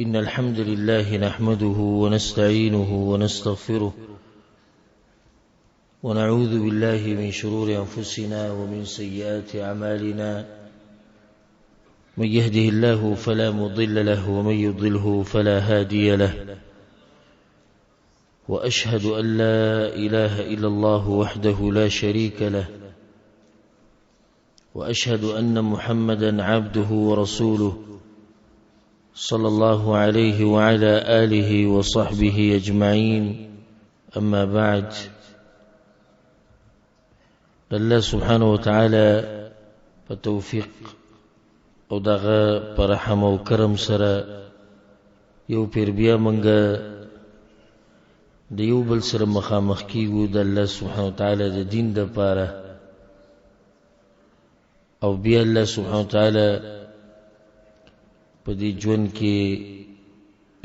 إن الحمد لله نحمده ونستعينه ونستغفره ونعوذ بالله من شرور أنفسنا ومن سيئات أعمالنا، من يهده الله فلا مضل له ومن يضله فلا هادي له، وأشهد أن لا إله إلا الله وحده لا شريك له، وأشهد أن محمدا عبده ورسوله صلى الله عليه وعلى آله وصحبه أجمعين. أما بعد، الله سبحانه وتعالى په توفیق او دغه په رحم او کرم سره یو پیر بیا مونږ د یو بل سره مخامخ کیږو د الله سبحانه وتعالی د دین دپاره، او بیا الله سبحانه وتعالی په دې ژوند کې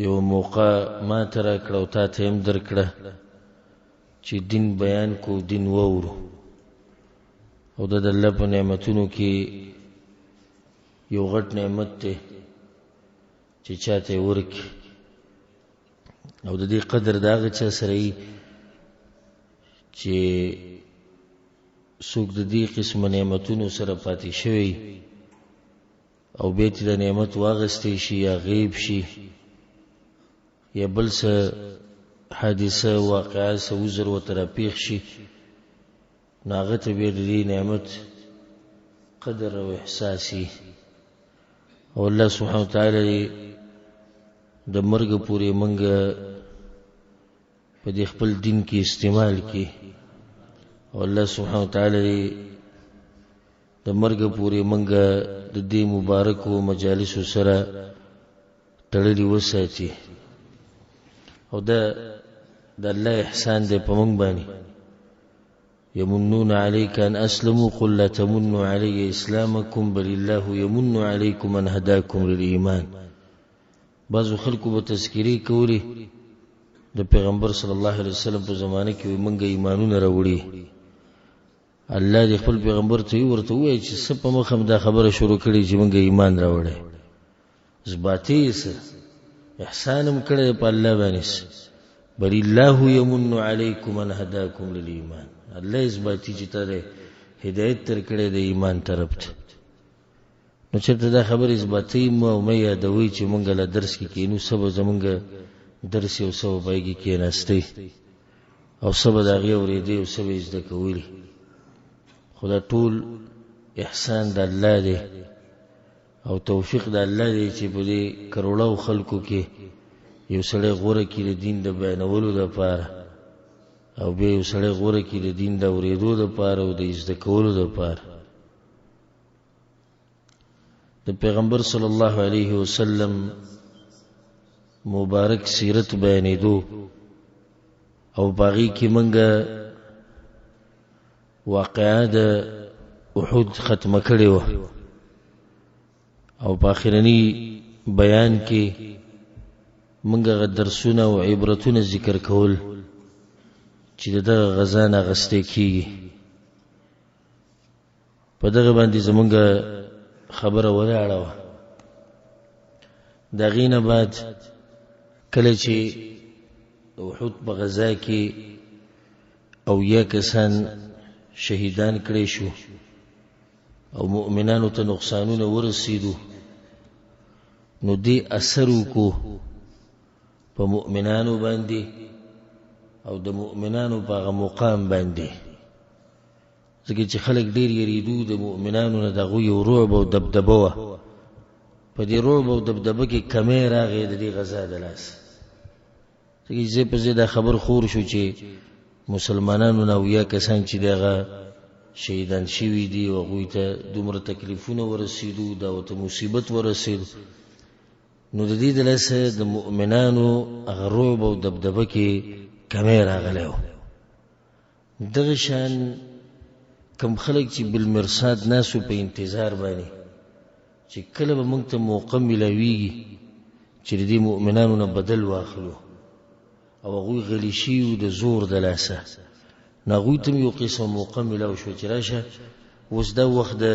یو موقع ما ته راکړه او تا ته هم درکړه چې دین بیان کو، دین واورو، او دا د الله په نعمتونو کې یو غټ نعمت دی چې چاته یې ورکړي، او د دې قدر د هغه چا سره یي چې څوک د دې قسم نعمتونو سره پاتې شوی او بیا چې د نعمت واغستی شي یا غیب شي یا بل څه حادثه واقعه څه عذر ورته راپېښ شي، نو هغه ته بیا د دې نعمت قدر او احساس وي. او الله سبحانه وتعالی د مرګ پورې موږ په دې خپل دین کې استعمال کړي، او الله سبحانه وتعالی د مرګ پورې موږ د دې مبارکو مجالسو سره تړلي وساتي. او دا د الله احسان دی په موږ باندې. يمنون عليك أن أسلموا قل لا تمنوا علي إسلامكم بل الله يمن عليكم أن هداكم للإيمان. بعضو خلکو به تذکرې کولې د پیغمبر صلی الله علیه وسلم په زمانه کې، وایي موږ ایمانونه راوړي. الله دې خپل پیغمبر ته ورته ووایي چې څه په مخه دا خبره شروع کړې چې موږ ایمان راوړی، زباتې یې څه احسان هم کړی په الله باندې، بل الله یمن علیکم ان هداکم للایمان. الله اثباتي چې ته هدایت تر کړی د ایمان طرف ته. نو چېرته دا خبرې اثباتوي مو او مه یادوئ چې مونږ له درس کې کښېنو، څه به زمونږ درس یو څه به په هغې کې کښېناستئ او څه به د هغې اورېدی او څه به یې زده کولي. خو دا ټول احسان د الله دی او توفیق د الله دی چې په دې کروړو خلکو کې یو سړی غوره کړي د دین د بیانولو دپاره، او بیا یو سړی غوره کړي د دین د اورېدو دپاره او د زده کولو دپاره. د پیغمبر صلی الله علیه وسلم مبارک سیرت بیانېدو او باغی کې مونږه واقعه د احد ختمه کړې وه، او په آخرني بیان کې مونږ هغه درسونه او عبرتونه ذکر کول چې د دغه غزا نه اخیستې کېږي. په دغه باندې زمونږ خبره ولاړه وه. د هغې نه بعد کله چې احد په غزا کې او یا کسان شهیدان کړی شو او مؤمنانو ته نقصانونه ورسېدو، نو دې اثر وکړو په مؤمنانو باندې او د مؤمنانو په هغه مقام باندې، ځکه چې خلک ډېر یریدو د مؤمنانو نه، د هغوی یو رعب او دبدبه وه. په دې رعب او دبدبه کې کمی راغی د دې غزا د لاسه، ځکه چې ځای په ځای دا خبر خور شو چې مسلمانانو نه اویا کسان چې د هغه شهیدان شوي دي او هغوی ته دومره تکلیفونه ورسېدو، دا ورته مصیبت ورسېدو. نو د دې د لاسه د مؤمنانو هغه رعب او دبدبه کې کمی راغلی و. دغه شان کم خلک چې بالمرصاد ناسو په انتظار باندې چې کله به موږ ته موقع ملاویږي چې د دې مؤمنانو نه بدل واخلو، او هغوی غلي شوي وو د زور د لاسه، نو هغوی ته هم یو قسم موقع ملاو شوه چې راشه اوس دا وخت د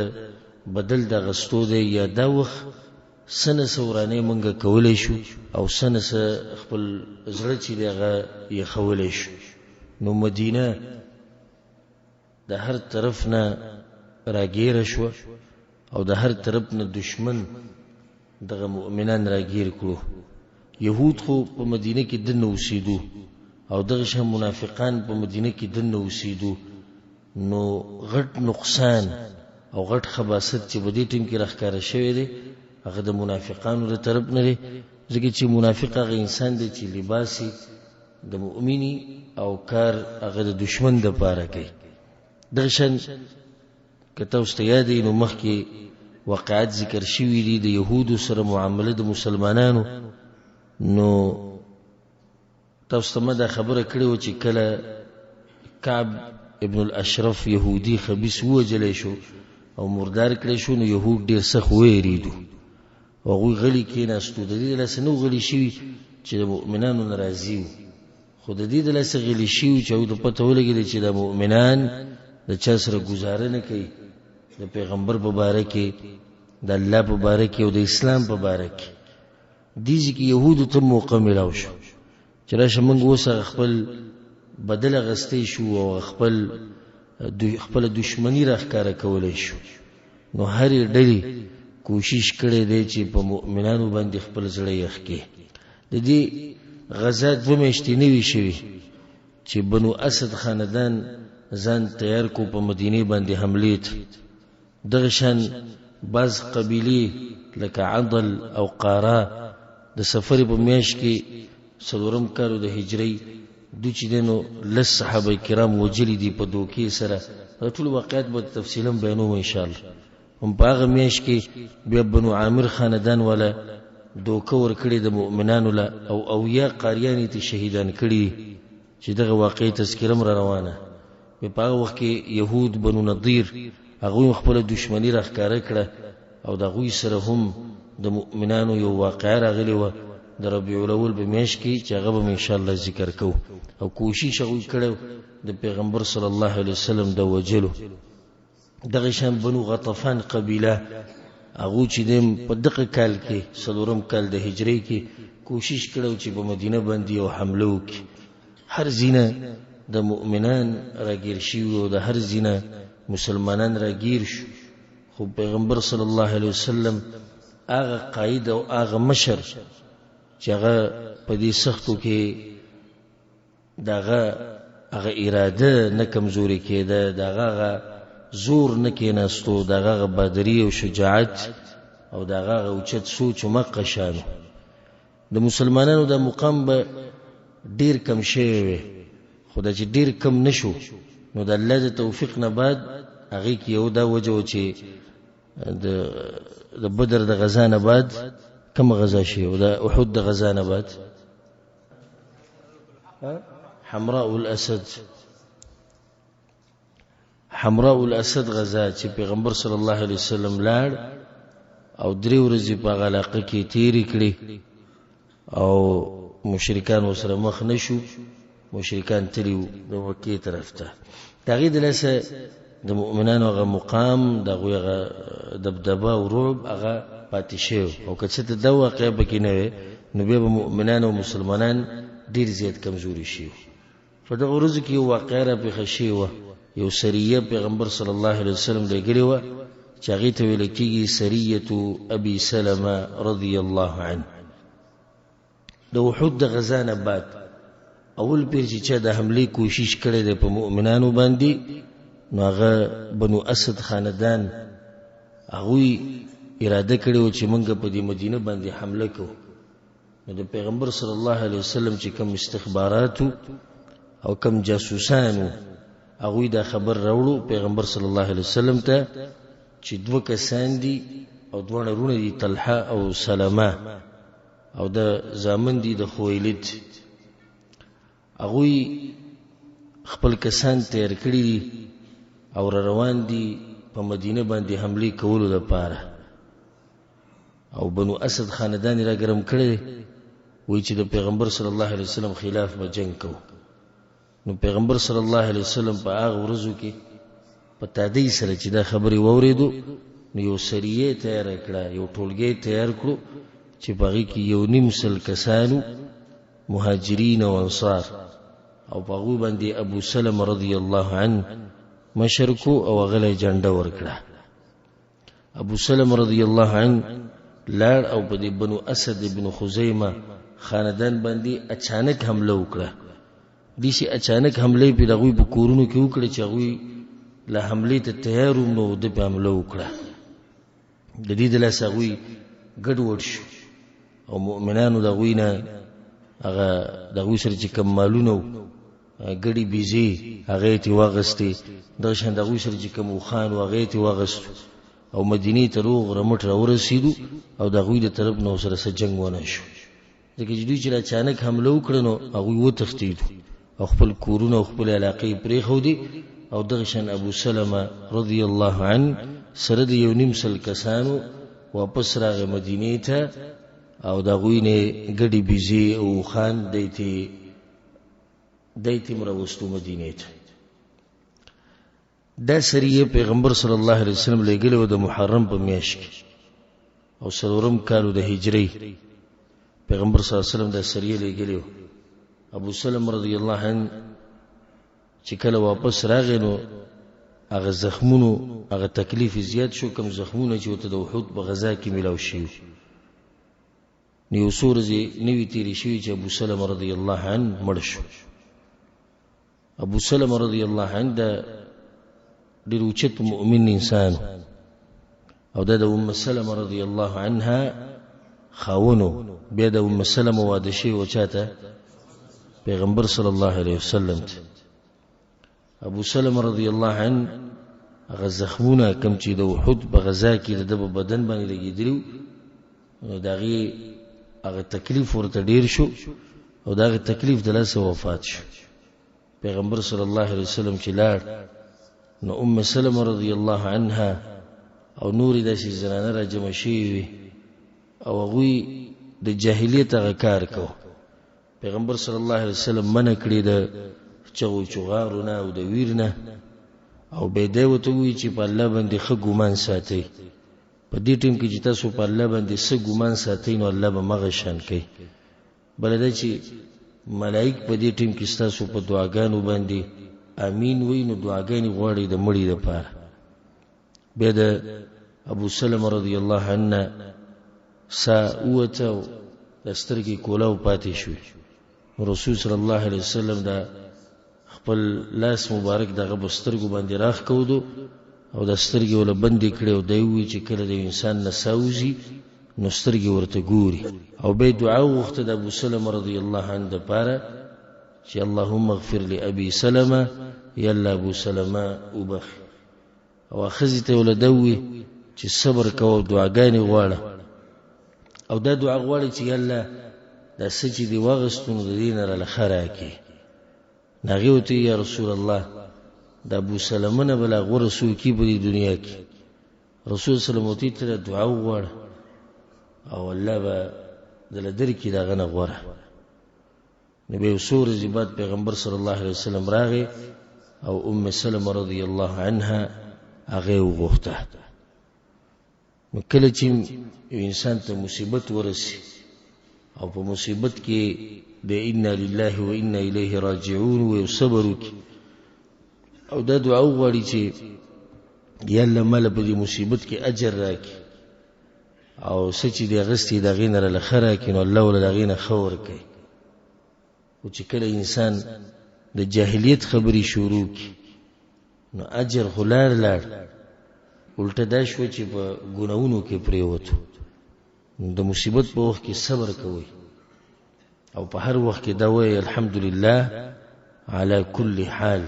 بدل د اخیستو دی، یا دا وخت څه نه څه ورانۍ مونږ کولی شو او څه نه څه خپل زړه چې دی هغه یخولی شو. نو مدینه د هر طرف نه راګیره شوه او د هر طرف نه دشمن دغه مؤمنان راګیر کړو. یهود خو په مدینه کې دننه اوسېدو او دغه شان منافقان په مدینه کې دننه اوسېدو. نو غټ نقصان او غټ خباست چې په دې ټیم کې راښکاره شوی دی هغه د منافقانو د طرف نه دی، ځکه چې منافق هغه انسان دی چې لباس یې د مؤمني او کار هغه د دشمن دپاره کوي. دغه شان که تاسو ته یاد وي نو مخکې واقعات ذکر شوي دي د یهودو سره معامله د مسلمانانو. نو تاسو ته ما دا خبره کړې وه چې کله کعب ابن الاشرف یهودي خبیث ووژلی شو او مردار کړی شو، نو یهود ډېر سخت ووېرېدو او هغوی غلي کېناستو. د دې د لاسه نه وو غلي شوي چې د مؤمنانو نه راضي وو، خو د دې د لاسه غلي شوي وو چې هغوی ته پته ولګېده چې دا مؤمنان د چا سره ګزاره نه کوي، د پیغمبر په باره کې، د الله په باره کې او د اسلام په باره کې. دې ځای کې یهودو ته موقع میلاو شو چې راشه موږ اوس هغه خپل بدل اخیستی شو او خپله دښمني راښکاره کولی شو. نو هرې ډلې کوشش کړی دی چې په مؤمنانو باندې خپل زړه یخ کړي. د دې غزا دوه میاشتې نه وي شوي چې بنو اسد خاندان ځان تیار کو په مدینې باندې حملې ته. دغه شان بعض قبیلې لکه عضل او قارا د سفر په میاشت کې څلورم کالو د هجري دوی چې دی نو لس صحابه کرام وژلي دي په دوکې سره. دا ټول واقعات به تفصیلا بیانوم انشاءالله. هم په هغه میاشت کې بیا بنو عامر خاندان والا دوکه ورکړې د مؤمنانو له او 70 قاریان یې ترې شهیدان کړي دي چې دغه واقعې تذکره هم را روانه. بیا په هغه وخت کې یهود بنو نضیر هغوی هم خپله دښمني راښکاره کړه او د هغوی سره هم د مؤمنانو یو واقعه راغلې وه د ربیع الاول په میاشت کې چې هغه به مې انشاءالله ذکر کوو. او کوشش هغوی کړی د پیغمبر صلی الله علیه وسلم د وژلو. دغه شان بنو غطفان قبیله هغو چې دی په دغه کال کې څلورم کال د هجرۍ کې کوشش کړی چې په مدینه باندې یو حمله وکړي. هر ځینه د مؤمنان راګیر شوي او د هر ځینه مسلمانان راګیر شو، خو پیغمبر صلی الله علیه وسلم هغه قاید او هغه مشر چې هغه په دې سختو کې د هغه هغه اراده نه کمزورې کېده، د هغه هغه زور نه کېناستو، د هغه هغه بادري او شجاعت او د هغه هغه اوچت سوچ مقه شانو. د مسلمانانو دا مقام به ډیر کم شوی وي، خو دا چې ډیر کم نشو نو د الله د توفیق نه بعد هغې کې یو دا وجه وه چې د بدر د غزا نه بعد کومه غزا شوې او د احد د غزا نه بعد حمراء الاسد، حمراء الاسد غزا چې پیغمبر صلی الله علیه وسلم لاړ او درې ورځې په هغه علاقه کې تیرې کړې او مشرکان ورسره مخ نه شو، مشرکان تللي وو د مکې طرف ته. د هغې د لاسه د مؤمنانو هغه مقام، د هغوی هغه دبدبه او رعب هغه پاتې شوی. او که څه ته دا واقعه پکې نه وی نو بیا به مؤمنان او مسلمانان ډېر زیات کمزوري شوي. په دغه ورځو کې یو واقعه راپېښه شوې وه. یو سریه پیغمبر صلی الله علیه وسلم لېږلې وه چې هغې ته ویل کېږي سریة ابي سلمه رضی الله عنه. د احد د غزا نه بعد اول پیر چې چا د حملې کوشش کړی دی په مؤمنانو باندې، نو هغه بنو اسد خاندان هغوی اراده کړې وه چې موږ په دې مدینه باندې حمله کوو. نو د پیغمبر صلی الله علیه وسلم چې کوم استخبارات او کوم جاسوسان وو هغوی دا خبر راوړو پیغمبر صلی الله علیه وسلم ته چې دوه کسان دي او دواړه وروڼه دي، طلحه او سلمه، او د زامن دي د خویلد. هغوی خپل کسان تیار کړي دي او را روان دي په مدینه باندې حملې کولو لپاره. او بنو اسد خاندان یې راګرم کړی دی، وایي چې د پیغمبر صلی الله علیه وسلم خلاف به جنګ کوو. نو پیغمبر صلی الله علیه وسلم په هغه ورځو کې په تادۍ سره چې دا خبرې واورېدو نو یو سریه تیار کړه، یو ټولګی تیار کړو چې په هغې کې 1.5 کسانو، مهاجرین او انصار، او په هغوی باندې ابو سلمه رضی الله عنه مشر کو او هغه له یې جنډه ورکړه. ابو سلمه رضی الله عنه لاړ او په دې بنو اسد ابن خزیمه خاندان باندې اچانک حمله وکړه. داسې اچانک حمله یې پرې د هغوی په کورونو کې وکړه چې هغوی له حملې ته تیار وو، نو ده پرې حمله وکړه. د دې د لاسه هغوی ګډوډ شو او مؤمنانو د هغوی نه هغه د هغوی سره چې کوم مالونه وو، ګډې بیزې، هغه یې ترې واخیستې. دغه شان د هغوی سره چې کوم اوښان وو، هغه یې ترې واخیستو او مدینې ته روغ رمټ راورسېدو او د هغوی د طرف نه ورسره څه جنګ ونه شو، ځکه چې دوی چې اچانک حمله وکړه نو هغوی وتښتېدو او خپل کورونه او خپلې علاقې یې پرېښودې. او دغه شان ابو سلمه رضی الله عنه سره د 1.5 کسانو واپس راغی مدینې ته او د هغوی نه ګډې بیزې او اوښان دی ته هم راوستو مدینې ته. دا سریه پیغمبر صلی الله علیه وسلم لېږلی و د محرم په میاشت کې او څلورم کال د هجري پیغمبر صلی الله علیه وسلم دا سریه لېږلی و. ابو سلم رضی الله عنه چې کله واپس راغی نو هغه زخمونو هغه تکلیف زیات شو، کوم زخمونه چې ورته د احد په غزا کې میلاو شوي. نو یو څو ورځې نه وي تېرې شوي چې ابو سلمه رضی الله عنه مړ شو. ابو سلمه رضی الله عنه د ډېر اوچت مؤمن انسان او دا د ام سلمه رضی الله عنها خاونو. بیا د ام سلمه واده شوی و چا ته؟ پیغمبر صلی الله علیه وسلم ته. ابو سلمه رضی الله عنه هغه زخمونه کوم چې د احد په غزا کې د ده په بدن باندې لګېدلي وو، نو د هغې هغه تکلیف ورته ډېر شو او د هغې تکلیف د لاسه وفات شو. پیغمبر صلی الله علیه وسلم چې لاړ نو ام سلمه رضی الله عنها او نورې داسې زنانه را جمع شوې وې او هغوی د جاهلیت هغه کار کو. پیغمبر صلی الله علیه وسلم منع کړې د چغو چغارو نه او د ویر نه، او به دی ورته ووایي چې په الله باندې ښه ګمان ساتئ. په دې ټیم کې چې تاسو په الله باندې څه ګمان ساتئ نو الله به مغه شان کوي. بله دا چې ملائک په دې ټیم کې ستاسو په دعاګانو باندې امین وایي، نو دعاګانې غواړي د مړي دپاره. بیا د ابو سلمه رضی الله عنه سا ووته او د سترګې کولاو پاتې شوې. رسول صلی الله علیه وسلم دا خپل لاس مبارک دغه په سترګو باندې راښکودو او د سترګې وله بندې کړې او دی ووایي چې کله د یو انسان نه ساه وځي نو سترګې ورته ګوري. او بیا یې دعا وغوښته د ابو سلمه رضی الله عنه دپاره چې اللهم اغفر لابي سلمه، یا الله ابو سلمه وبخښي. او ښځې ته یې وله دا ووایي چې صبر کوه او دعاګانې غواړه، او دا دعا غواړي چې یا الله دا څه چې دې واغستو نو د دې نه راله ښه راکړې. نو هغې ورته وویل یا رسول الله د ابو سلمه نه به لا غوره څوک وي په دې دنیا کې؟ رسول صلی الله علیه وسلم ورته ته دا دعا وغواړه او الله به دله درکړي د هغه نه غوره. نو بیا یو څو ورځې بعد پیغمبر صلی الله علیه وسلم راغی او ام سلمه رضی الله عنها هغه یې وغوښته. نو کله چې یو انسان ته مصیبت ورسي او په مصیبت کې د انا لله و انا الیه راجعون وي او صبر وکړي او دا دعا وغواړي چې یا الله ماله په دې مصیبت کې اجر راکړي او څه چې دی اخیستي د هغې نه راله ښه راکړي، نو الله ورله د هغې نه ښه ورکوي. خو چې کله انسان د جاهلیت خبرې شروع کړي نو اجر خو لاړ لاړ، الټه دا شوه چې په ګناهونو کې پرېوتو. د مصیبت په وخت کې صبر کوئ او په هر وخت کې دا وایئ الحمدلله علی کل حال،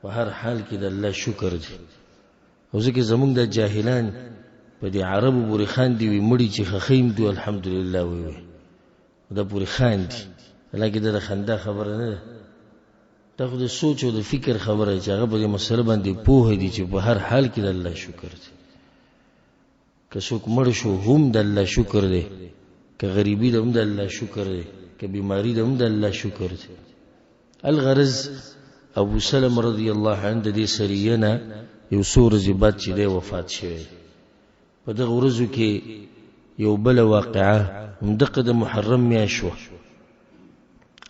په هر حال کې د الله شکر دی. او ځکه زمونږ دا جاهلان په دې عربو پورې خاندي وي، مړي چې ښخوي دوی الحمدلله وایي، دا پورې خاندي، حالانکه دا د خندا خبره نه ده، دا خو د سوچ او د فکر خبره ده چې هغه په دې مسله باندې پوه دي چې په هر حال کې د الله شکر دی. که څوک مړ شو هم د الله شکر دی، که غریبي ده هم د الله شکر دی، که بیماری ده هم د الله شکر دی. الغرض ابو سلمه رضی الله عنه د دې سریه نه یو څو ورځې بعد چې دی وفات شوی. په دغه ورځو کې یو بله واقعه همدغه د محرم میاشت وه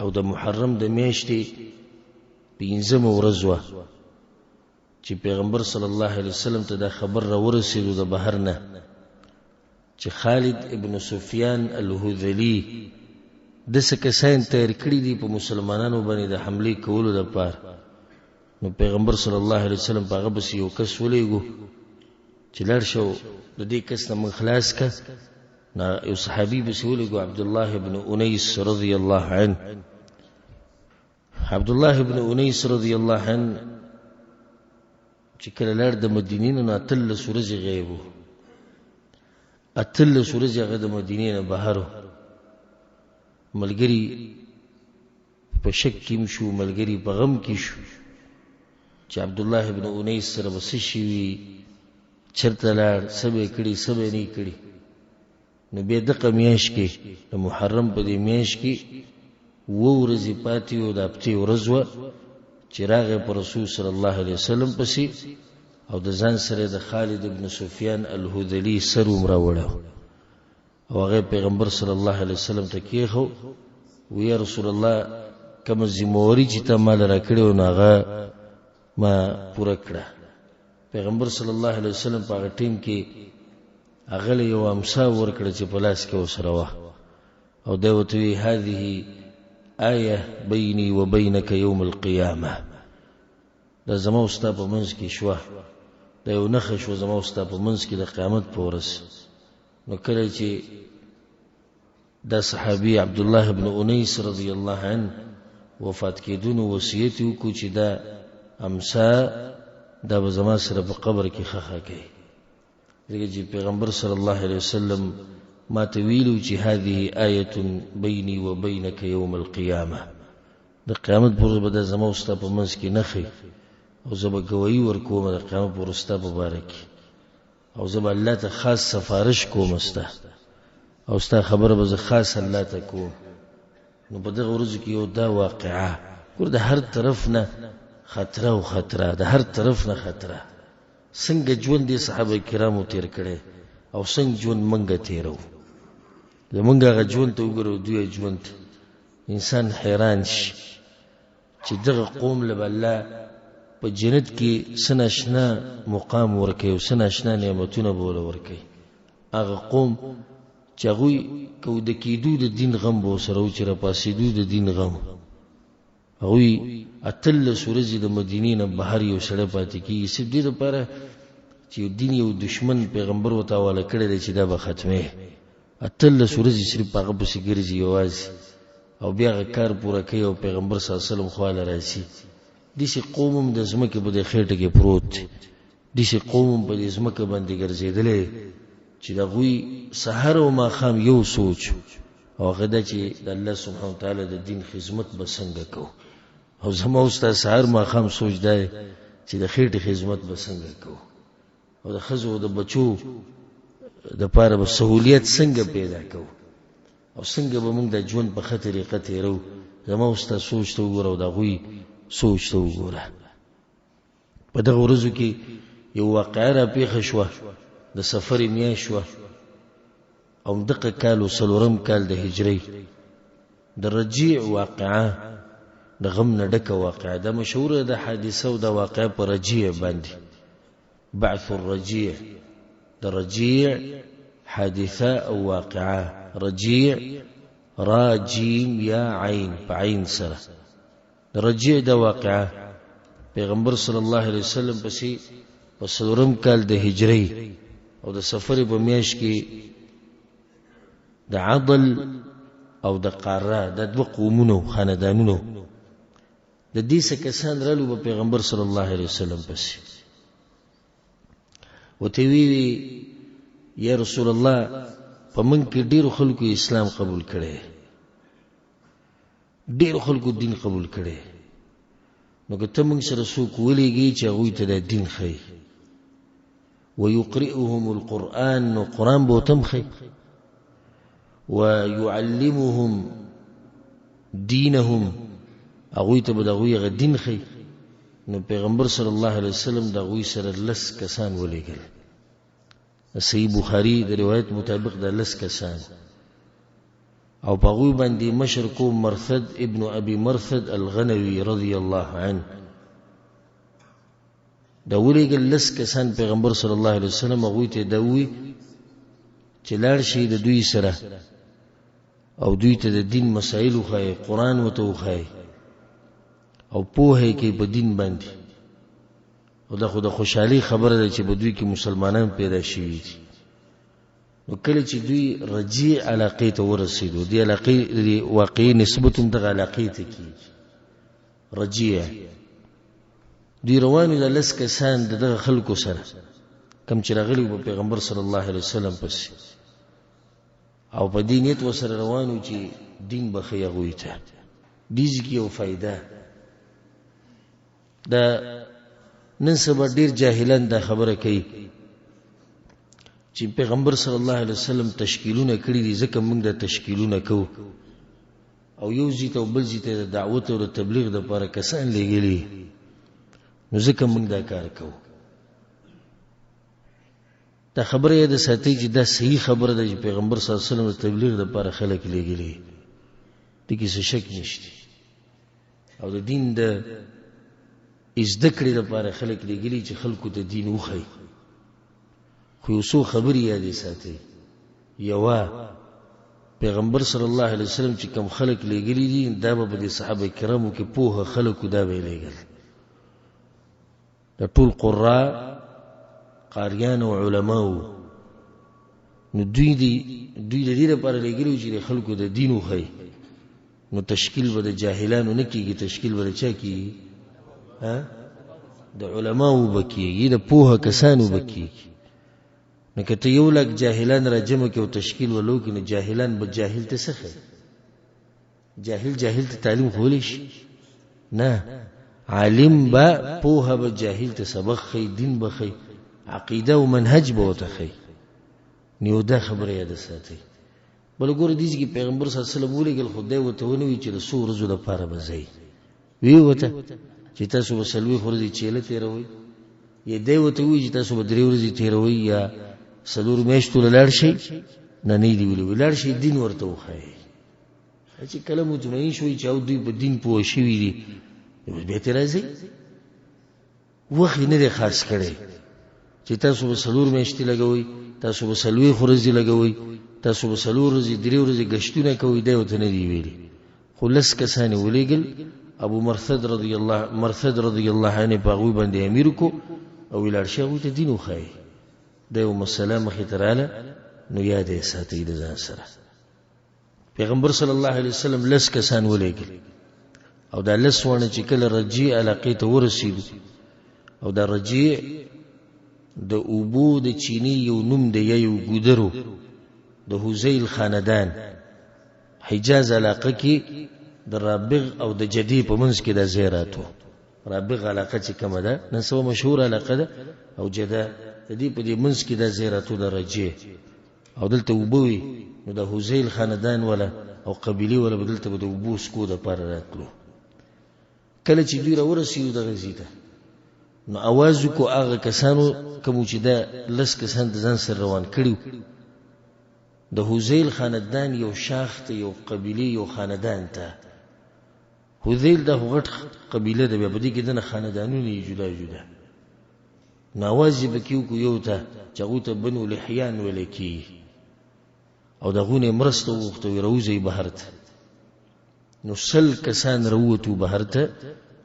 او د محرم د میاشتې پنځمه ورځ وه چې پیغمبر صلی الله علیه وسلم ته دا خبر را ورسېدو د بهر نه چې خالد ابن سفیان الهذلی داسې کسان تیار کړي دي په مسلمانانو باندې د حملې کولو لپاره. نو پیغمبر صلی الله علیه وسلم په هغه پسې یو کس ولېږو چې لاړ شه د دې کس نه موږ خلاص که. نو یو صحابي پسې ولېږو، عبدالله ابن انیس رضی الله عنه. عبدالله ابن انیس رضی الله عنه چې کله لاړ د مدینې نه، نو 18 ورځې غیب و. 18 ورځې هغه د مدینې نه بهر و. ملګري په شک کې هم شو، ملګري په غم کې شو چې عبدالله ابن انیس سره به څه شي وي، چېرته لاړ، څه به یې کړي، څه به یې نه کړي. نو بیا دغه میاشت کې د محرم په دې میاشت کې اووه ورځې پاتې وې، د هفتې ورځ وه چې راغی په رسول صلی الله علیه وسلم پسې او د ځان سره د خالد ابن سفیان الهذلي سر هم راوړی او هغه پیغمبر صلی الله علیه وسلم ته کېښو، وی یا رسول الله، کومه ذمهواري چې تا مال راکړې وه نو هغه ما پوره کړه. پیغمبر صلی الله علیه وسلم په هغه ټیم کې هغه له یو امسا ورکړه چې په لاس کې ورسره وه او دی ورته وی هذه آیه بیني و بینک یوم القیامه، دا زما او ستا په منځ کې شوه، دا یو نښه شوه زما او ستا په منځ کې د قیامت په ورځ. نو کله چې دا صحابي عبدالله ابن انیس رضی الله عنه وفات کېدو، نو وصیت یې وکړو چې دا امسا دا به زما سره په قبر کې ښخه کوي، ځکه چې پیغمبر صلی الله علیه وسلم ما ته ویلو چې هذه آیة بیني و بینک یوم القیامه، د قیامت پر ورځ به دا زما او ستا په منځ کې نښې او زه به ګواهي ورکوم د قیامت پر ورځ ستا په باره کې، او زه به الله ته خاص سفارش کوم ستا او ستا خبره به زه خاص الله ته کوم. نو په دغه ورځو کې یو دا واقعه ګور، د هر طرف نه خطره او خطره، د هر طرف نه خطره. څنګه ژوند دې صحابه کرامو تیر کړی او څنګه ژوند منګه تیرو، زمونږ هغه ژوند ته وګورو دوی ژوند ته، انسان حیران شي چې دغه قوم له به الله په جنت کې څه ناشنا مقام ورکوي او څه ناشنا نعمتونه به ورله ورکوي. هغه قوم چې هغوی که وده کېدو د دین غم به ورسره و، چې راپاڅېدو د دین غم. هغوی 18 ورځې د مدینې نه بهر یو سړی پاتې کېږي صرف دې لپاره چې یو دین یو دشمن پیغمبر ورته حواله کړی دی چې دا به ختمې. 18 ورځې صرف په هغه پسې ګرځي یوازې او بیا هغه کار پوره کوي او پیغمبر صلی الله علیه وسلم خواله راځي. داسې قوم هم د ځمکې په دې خېټه کې پروت دی، داسې قوم هم په دې ځمکه باندې ګرځېدلی چې د هغوی سهار او ماښام یو سوچ او هغه دا چې د الله سبحانه وتعالی د دین خدمت به څنګه کوو. او زما او ستا سهار ماښام سوچ دا دی چې د خېټې خدمت به څنګه کوو او د ښځو او د بچو دپاره به سهولیت څنګه پیدا کوو او څنګه به موږ د ژوند په ښه طریقه تېرو. زما او ستا سوچ ته وګوره او د هغوی سوچ ته وګوره. په دغه ورځو کې یو واقعه را پېښه شوه، د سفر میاشت شوه او همدغه کال و څلورم کال د هجرۍ، د رجیع واقعه، د غم نه ډکه واقعه ده، مشهوره ده حادثه او دا واقعه په رجیع باندې، بعث الرجیع، د رجیع حادثه او واقعه. رجیع را جیم یا عین په عین سره، د رجیع دا واقعه پیغمبر صلی الله علیه وسلم پسې په څلورم کال د هجرۍ او د سفر په میاشت کې د عضل او د قاره د دوه قومونو خاندانونو د دې څه کسان رالو په پیغمبر صلی الله علیه وسلم پسې ورته وی وی یا رسول الله، په موږ کې ډېرو خلکو اسلام قبول کړی، ډېرو خلکو دین قبول کړی، نو که ته موږ سره څوک ولېږې چې هغوی ته دا دین ښیي، ویقرئهم القرآن، نو قرآن به ورته هم ښیي، ویعلمهم دینهم، هغوی ته به د هغوی هغه دین ښیي. نو پیغمبر صلی الله علیه وسلم د هغوی سره لس کسان ولېږل. صحیح بخاری د روایت مطابق دا لس کسان او په هغوی باندې مشر کو مرثد ابن ابي مرثد الغنوي رضی الله عنه. دا ولېږل لس کسان پیغمبر صلی الله علیه وسلم هغوی ته دا ووایي چې لاړ شئ د دوی سره او دوی ته د دین مسایل وښایئ، قرآن ورته وښایئ او پوهه یې کوي په دین باندې. او دا خو د خوشحالۍ خبره ده چې په دوی کې مسلمانان پیدا شوي دي. نو کله چې دوی رجیع علاقې ته ورسېدو، دې علاقې د واقعي نسبت هم دغه علاقې ته کېږي، رجیع. دوی روان وو د لس کسان د دغه خلکو سره کوم چې راغلي وو په پیغمبر صلی الله علیه وسلم پسې، او په دې نیت ورسره روان وو چې دین به ښیي هغوی ته. دې ځای کې یو فایده دا نن سبا ډیر جاهلان دا خبره کوي چې پیغمبر صلی الله علیه وسلم تشکیلونه کړي دي، ځکه موږ دا تشکیلونه کوو او یو ځای ته او بل ځای ته د دعوت او د تبلیغ دپاره کسان لېږلي، نو ځکه موږ دا کار کوو. دا خبره یې د ساتي چې دا صحیح خبره ده چې پیغمبر صلی الله علیه وسلم د تبلیغ دپاره خلک لېږلي، دې کې څه شک نشته. او د دین د زده کړې لپاره خلک لېږلي چې خلکو ته دین وښیي. خو یو څو خبرې یادې ساتئ. یوه، پیغمبر صلی الله علیه وسلم چې کوم خلک لېږلي دي دا به په دې صحابه کرامو کې پوهه خلکو دا به یې لېږل. دا ټول قرا قاریان او علما وو، نو دوی د دې لپاره لېږلي وو چې د خلکو د دین وښیي. نو تشکیل به د جاهلانو نه کېږي، تشکیل به د چا کېږي؟ د علماو به کېږي، د پوهه کسانو به کېږي. نو که ته یو لک جاهلان را جمع کړې او تشکیل ولو کړې، نو جاهلان به جاهل ته څه ښیي؟ جاهل جاهل ته تعلیم ښوولی شي؟ نه، عالم به پوهه به جاهل ته سبق ښیي، دین به ښیي، عقیده او منهج به ورته ښیي. نو یو دا خبره یاده ساتئ. بل ګوره دې ځای کې پیغمبر صلی الله علیه وسلم ولېږل، خو دی ورته ونه ویل چې د څو ورځو لپاره به ځئ. ویې ورته چې تاسو به 40 ورځې چیله تېروئ، یا دی ورته وویل چې تاسو به 3 ورځې تېروئ یا 4 میاشتو له لاړ شئ. نه، نه یې دي ویلي، ویل لاړ شئ دین ورته وښایئ. چې کله مطمئن شوئ چې او دوی په دین پوه شوي دي، بیا ترې راځئ. وخت یې نه دی خاص کړی چې تاسو به 4 میاشتې لګوئ، تاسو به 40 ورځې لګوئ، تاسو به 4 ورځې 3 ورځې ګشتونه کوئ، دی ورته نه دی ویلي. خو لس کسان یې ولېږل. ابو مرثد رضی الله مرثد رضی الله عنه په هغوی باندې امیر کو او ولاړ شي هغوی ته دین وښایي. دا یو مسله مخې ته راله، نو یاد یې ساتئ د ځان سره. پیغمبر صلی الله علیه وسلم لس کسان ولېږل او دا لس واڼه چې کله رجیع علاقې ته ورسېدو، او دا رجیع د اوبو د چینې یو نوم دی یا یو ګودر و، د هذیل خاندان حجاز علاقه کې د رابغ او د جدې په منځ کې دا ځای راتو. رابغ علاقه چې کومه ده نن سبا مشهوره علاقه ده، او جده د دې په دې منځ کې دا ځای راتو د رجیع، او دلته اوبه وي. نو د هذیل خاندان ولا او قبیلې ولا به دلته به د اوبو څکو دپاره راتلو. کله چې دوی راورسېدو دغه ځای ته، نو اواز وکړو هغه کسانو کومو چې دا لس کسان د ځان سره روان کړي وو، د هذیل خاندان یو شاخ ته، یو قبیلې یو خاندان ته. هذیل دا خو غټ قبیله ده، بیا په دې کې دنه خاندانونه یې جدا جدا. نو اواز یې پکې وکړو یو ته چې هغوی ته بنو لحیان ویلی کېږي، او د هغوی نه یې مرسته وغوښته، وایي راوځئ بهر ته. نو 100 کسان راووتو بهر ته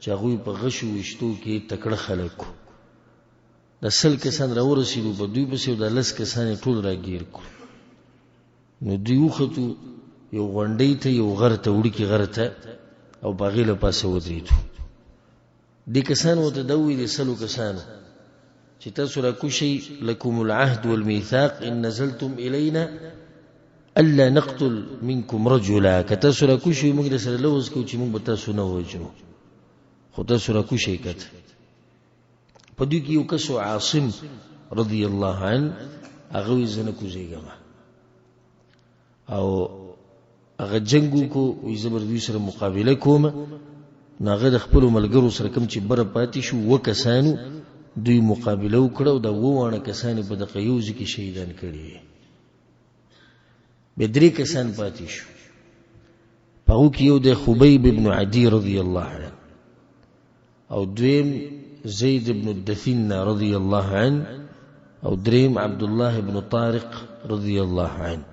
چې هغوی په غشو ویشتو کې تکړه خلک وو. دا 100 کسان راورسېدو په دوی پسې، او دا لس کسان یې ټول راګیر کړو. نو دوی وختو یو غونډۍ ته، یو غر ته، وړوکي غر ته، او په هغې له پاسه ودرېدو. دې کسانو ورته دا وویل، 100 کسانو، چې تاسو راکوز شئ، لکم العهد والمیثاق ان نزلتم الینا الا نقتل منکم رجلا. که تاسو راکوز شئ موږ در سره لوظ کوو چې موږ به تاسو نه وژنو، خو تاسو راکوز شئ. که ته په دوی کې یو کس و، عاصم رضی الله عنه، هغه وایي زه نه کوزېږم، او هغه جنګ وکړو، وایي زه به دوی سره مقابله کوم. نو هغه د خپلو ملګرو سره کوم چې بره پاتې شو 7 کسانو، دوی مقابله وکړه او دا اووه واړه کسان یې په دغه یو ځای کې شهیدان کړي دي. بیا درې کسان پاتې شو. په هغو کې یو دی خبیب ابن عدي رضی الله عنه، او دویم زید ابن الدثینه رضی الله عنه، او دریم عبدالله ابن طارق رضی الله عنه.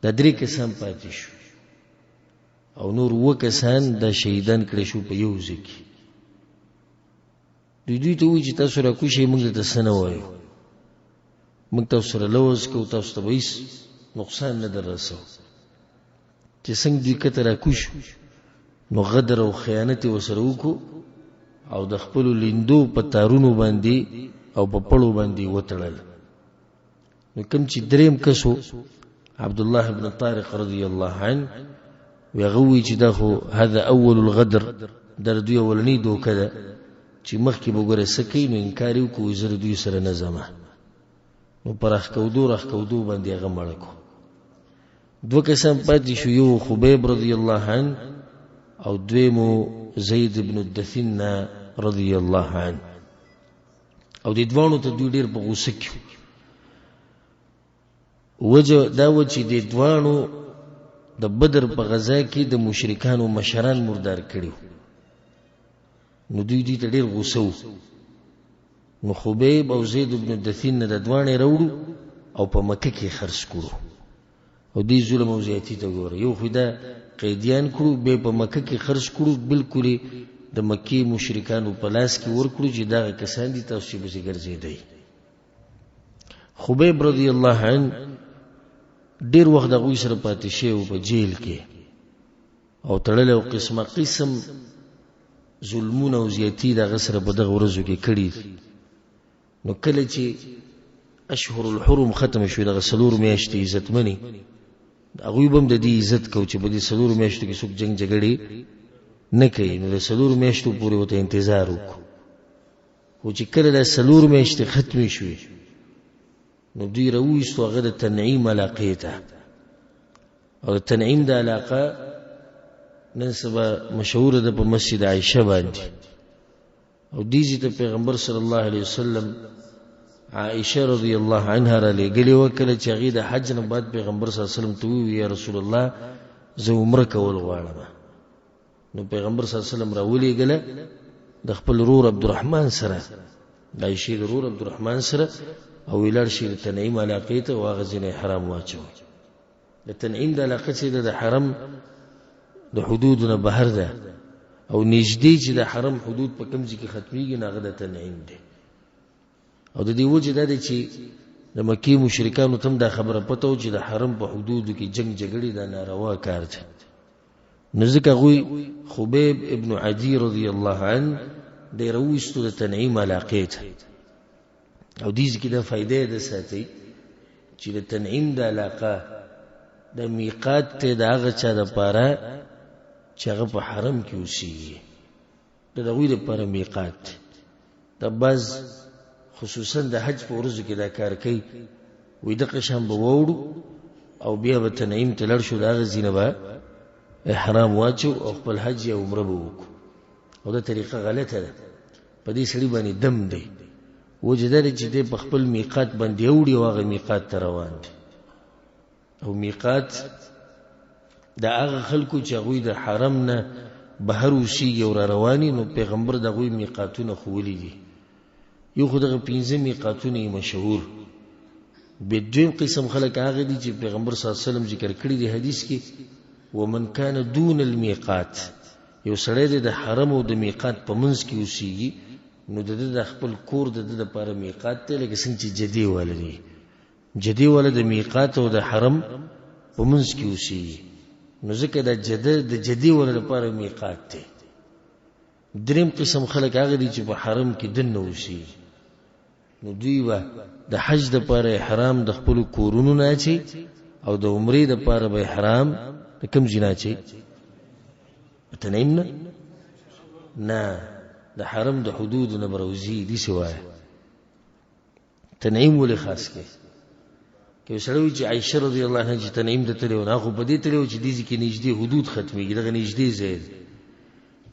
دا درې کسان پاتې شو او نور اووه کسان دا شهیدان کړی شو په یو ځای کې. دوی دوی ته ووایي چې تاسو راکوز شئ، موږ درته څه نه وایو، موږ تاسو سره لوظ کوو، تاسو ته به هېڅ نقصان نه در رسوو. چې څنګه دوی کته راکوز شو نو غدر او خیانت یې ورسره وکړو او د خپلو لیندو په تارونو باندې او په پړو باندې وتړل. نو کوم چې دریم کس و عبدالله بن طارق رضی الله عنه، وی هغه ووایي چې دا خو هذا اول الغدر، دا د دوی اولنۍ دوکه ده چې مخکې به ګوره څه کوي. نو انکار یې وکړو، زه د دوی سره نه ځم. نو په راښکودو راښکودو باندې هغه مړه کړو. دوه کسان پاتې شو، یو خبیب رضی الله عنه او دویم زید بن الدثنه رضی الله عنه. او دې دواړو ته دوی ډېر په غوسه کې. وجه دا و چې دې دواړو د بدر په غزا کې د مشرکانو مشران مردار کړي، نو دوی دوی ته ډېر غوسه وو. نو خبیب او زید بن الدثین نه د دواړې راوړو او په مکه کې خرڅ کړو. او دې ظلم او زیاتی ته ګوره، یو خو دا قیدیان کړو، بیا په مکه کې خرڅ کړو، بالکل د مکې مشرکانو په لاس کې ورکړو چې دغه کسان دي تاسو چې پسې ګرځېدئ. خبیب رضی الله عنه ډېر وخت د هغوی سره پاتې شوی و په جیل کې او تړلی او قسمه قسم ظلمونه او زیاتي د هغه سره په دغه ورځو کې کړي. نو کله چې اشهر الحرم ختم شو، دغه څلور میاشتې عزتمنې، هغوی به هم د دې عزت کو چې په دې څلورو میاشتو کې څوک جنګ جګړې نه کوي. نو د څلورو میاشتو پورې ورته انتظار وکړو. خو چې کله دا څلور میاشتې ختمې شوې نو دوی راوویستو هغه د تنعیم علاقې ته. او د تنعیم د علاقه نن سبا مشهوره ده په مسجد عایشه باندې. او دې ځای ته پیغمبر صلی الله علیه وسلم عائشه رضی الله عنها را لېږلې وه. کله چې هغې د حج نه بعد پیغمبر صلی الله علیه وسلم ته وویل، یا رسول الله زه عمره کول غواړم. نو پیغمبر صلی الله علیه وسلم راولېږله د خپل ورور عبدالرحمن سره، د عایشې د ورور عبدالرحمن سره، او ولاړ شي د تنعیم علاقې ته او هغه ځای نه احرام واچوي. د تنعیم د علاقه چې ده د حرم د حدودو نه بهر ده او نږدې چې د حرم حدود په کوم ځای کې ختمېږي نو هغه د تنعیم دی. او د دې وجه دا دی چې د مکې مشرکانو ته هم دا خبره پته وه چې د حرم په حدودو کې جنګ جګړې دا ناروا کار دی. نو ځکه هغوی خبیب ابن عدي رضی الله عنه دی راوویستو د تنعیم علاقې ته. او دې ځای کې دا فایده یې ده ساتي چې د تنعیم د علاقه د میقات ته د هغه چا دپاره چې هغه په حرم کې اوسېږي، د هغوی دپاره میقات دی. دا بعض خصوصا د حج په ورځو کې دا کار کوي، وایي دغه شان به واوړو او بیا به تنعیم ته لاړ شو، د هغه ځای نه به احرام واچو او خپل حج یا عمره به وکړو. او دا طریقه غلطه ده، په دې سړي باندې دم دی. وجه دا دی چې دی په خپل میقات باندې اوړي او هغه میقات ته روان دی. او میقات د هغه خلکو چې هغوی د حرم نه بهر اوسېږي او را روان نو پیغمبر د هغوی میقاتونه ښوولي دي. یو خو دغه پنځه میقاتونه یې مشهور. بیا دویم قسم خلک هغه دي چې پیغمبر صلی الله علیه وسلم ذکر کړي دي حدیث کې، ومن کان دون المیقات. یو سړی دی د حرم او د میقات په منځ کې اوسېږي، نو د ده د خپل کور د ده دپاره میقات دی، لکه څنګه چې جدې واله دی. جدې واله د میقات او د حرم په منځ کې اوسېږي، نو ځکه دا جده د جدې واله دپاره میقات دی. دریم قسم خلک هغه دي چې په حرم کې دننه اوسېږي، نو دوی به د حج دپاره احرام د خپلو کورونو نه اچي او د عمرې دپاره به احرام د کوم ځای نه اچي؟ تنعیم نه؟ نه، د حرم د حدودو نه به راوځي. داسې وایه. تنعیم ولې خاص کې؟ که یو سړی وایي چې عایشه رضی الله عنها چې تنعیم ته تللی وه، نو هغه خو په دې تللی وه چې دې ځای کې نږدې حدود ختمېږي، دغه نږدې ځای دی.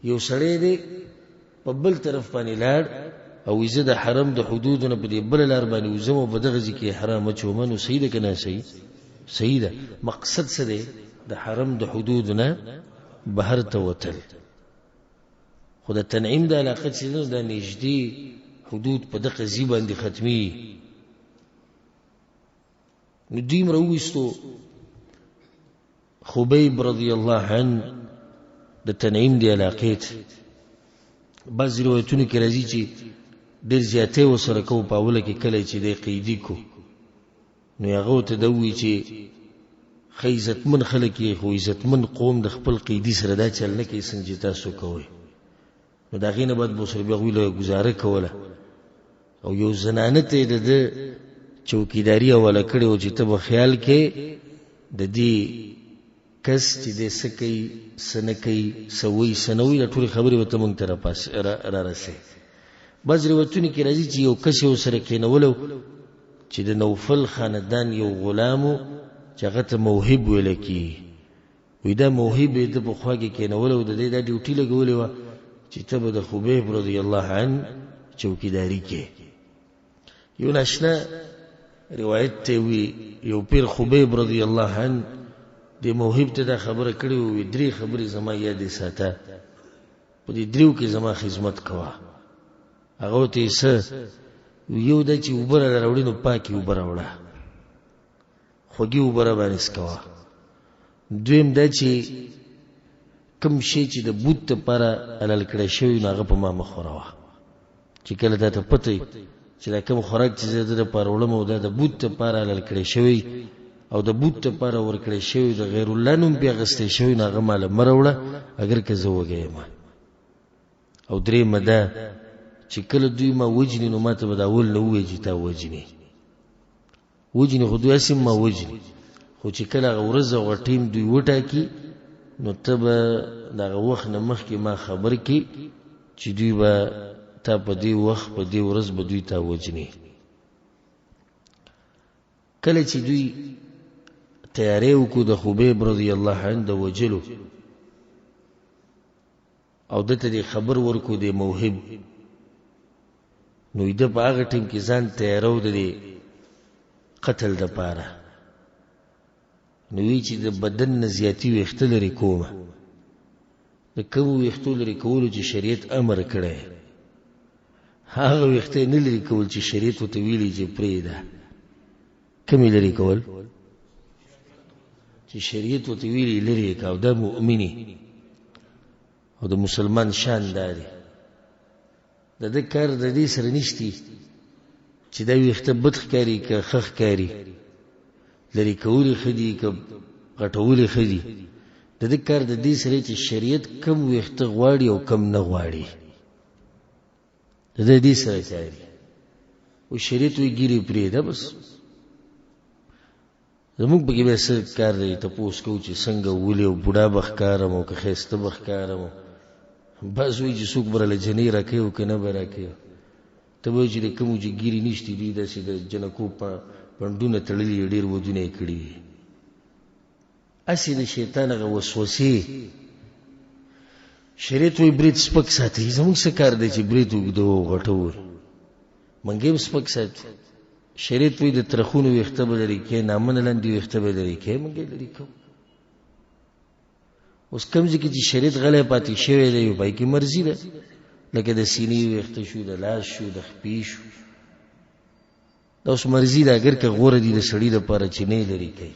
یو سړی دی په بل طرف باندې لاړ او زه د حرم د حدودو نه په دې بله لار باندې وځم او په دغه ځای کې احرام اچوم، نو صحیح ده که نه صحیح؟ صحیح ده. مقصد څه دی؟ د حرم د حدودو نه بهر ته وتل. خو د تنعیم د علاقه چې ده دا نږدې حدود په دغه ځای باندې ختمي. نو دوی هم راوویستو خبیب رضی الله عنه د تنعیم د علاقې ته. بعضې روایتونو کې راځي چې ډېر زیاتی ورسره کوو په اوله کې، کله چې دی قیدي کو نو هغه ورته دا ووایي چې ښه عزتمن خلک یې، خو عزتمن قوم د خپل قیدي سره دا چل نه کوي څنګه چې تاسو کوئ. نو د هغې نه بعد به ورسره بیا هغوی له ګزاره کوله او یو زنانه ته یې د ده چوکیداري حواله کړې وه چې ته به خیال کې د دې کس چې دی څه کوي څه نه کوي، څه وایي څه نه وایي، دا ټولې خبرې به ته موږ ته رارسې. بعض روایتونو کې راځي چې یو کس یې ورسره کښېنولی چې د نوفل خاندان یو غلام و چې هغه ته موهب ویل کېږي. وایي دا موهب یې ده په خوا کې کښېنولی او د دې دا ډیوټي لګولې وه چې ته به د خبیب رضی الله عنه چوکیداري کې. یو ناشنا روایت ته وی یو پیر خبیب رضی الله عنه د موهب ته دا خبره کړې وي، درې خبرې زما یادې ساته، په دې دریو کې زما خدمت کوه. هغه ته یې څه؟ یو دا چې اوبه را راوړي نو پاکې اوبه راوړه، خوږې اوبه را باندې څکوه. دویم دا چې کوم شی چې د بوت لپاره حلال کړی شوی نو هغه په ما مه خوروه، چې کله تا ته پته وي چې دا کوم خوراک چې زه د ده لپاره وړم او دا د بوت لپاره حلال کړی شوی او د بوت لپاره ورکړی شوی، د غیر الله نوم پرې اخیستی شوی، نو هغه ماله مه راوړه اګر که زه وږی یم. او درېیمه دا چې کله دوی ما وژني نو ما ته به د اول نه ووایي چې تا وژني، وژني خو دوی هسې ما وژني، خو چې کله هغه ورځ او هغه ټیم دوی وټاکي نو ته به د هغه وخت نه مخکې ما خبر کړي چې دوی به تا په دې وخت په دې ورځ به دوی تا وژني. کله چې دوی تیاری وکړو د خبیب رضی الله عنه د وژلو او ده ته دې خبر ورکو د موهب، نو ده په هغه ټیم کې ځان تیارو د دې قتل دپاره، نو وی چې د بدن نه زیاتي ویښته لرې کومه، د کومو ویښتو لرې کولو چې شریعت امر کړی هغه ویښته یې نه لرې کول چې شریعت ورته ویلي چې پرېږده. کومې لرې کول چې شریعت ورته ویلي لرې یې کړه. او دا مؤمني او د مسلمان شان دا دی، د ده کار د دې سره نشتی چې دا ویښته بد ښکاري که ښه ښکاري، لرې کول یې ښه دي که غټول یې ښه دي. د ده کار د دې سره چې شریعت کم ویښته غواړي او کم نه غواړي، د ده دې سره کار دی. او شریعت وایي ږیرې پرېږده بس، زموږ پکې بیا څه کار دی؟ تپوس کوو چې څنګه ولې او بوډا به ښکارم او که ښایسته به ښکارم. بعض وایي چې څوک به راله جنۍ راکوي او که نه به راکوي. ته به وایې چې د کومو چې ږیرې نشتي دوی داسې د جنکو پنډونه تړلي ډېر ودونه یې کړي دي. هسې د شیطان هغه وسوسې. شریعت وایي برېت سپک ساتئ، زموږ څه کار دی چې برېت اوږدوو او غټوو؟ موږ یې هم سپک ساتو. شریعت وایي د ترخونو ویښته به لرې کوې، نامه نه لاندې ویښته به لرې کوې، موږ یې لرې کوو. اوس کوم ځای کې چې شریعت غلی پاتې شوی دی په کې مرضي ده، لکه د سینې ویښته شو، د لاس شو، د خپې شو، دا اوس مرضي ده. اګر که غوره دي د سړي دپاره چې نه یې لرې کوي،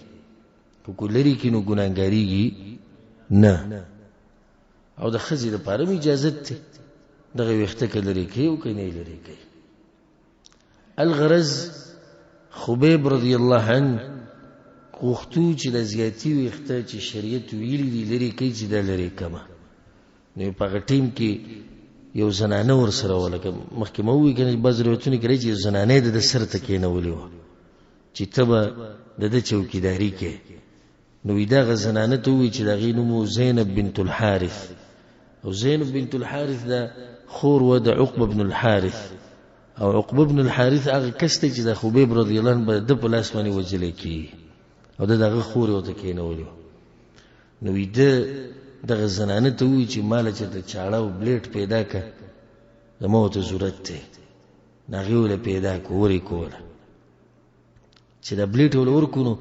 خو که لرې کړي نو ګناهګارېږي نه. او د ښځې دپاره هم اجازت دی دغه ویښته که لرې کوي او که نه یې لرې کوي. الغرض خبیب رضی الله عنه غوښتو چې د زیاتي ویښته چې شریعت ویلي دي لرې کوي چې دا لرې کمه. نو په هغه ټیم کې یو زنانه ورسره وه، لکه مخکې ما وویل که نه، بعضې روایتونو کې راځي چې یو زنانه یې د ده سر ته کښېنولې وه چې ته به د ده چوکیداري کوې. نو وایي دغه زنانه ته ووایي چې د هغې نوم و زینب بنت الحارث، او زینب بنت الحارث دا خور وه د عقبه بن الحارث، او عقبه بن الحارث هغه کس دی چې د خبیب رضی الله عنه به د ده په لاس باندې وژلی کېږي، او د هغه خور یې ورته کښېنولې وه. نو وایي ده دغه زنانه ته ووایي چې ماله چېرته چاړه او بلیټ پیدا که، زما ورته ضرورت دی. نو هغې ورله پیدا کړو، ور یې کوله. چې دا بلیټ ورله ورکړو نو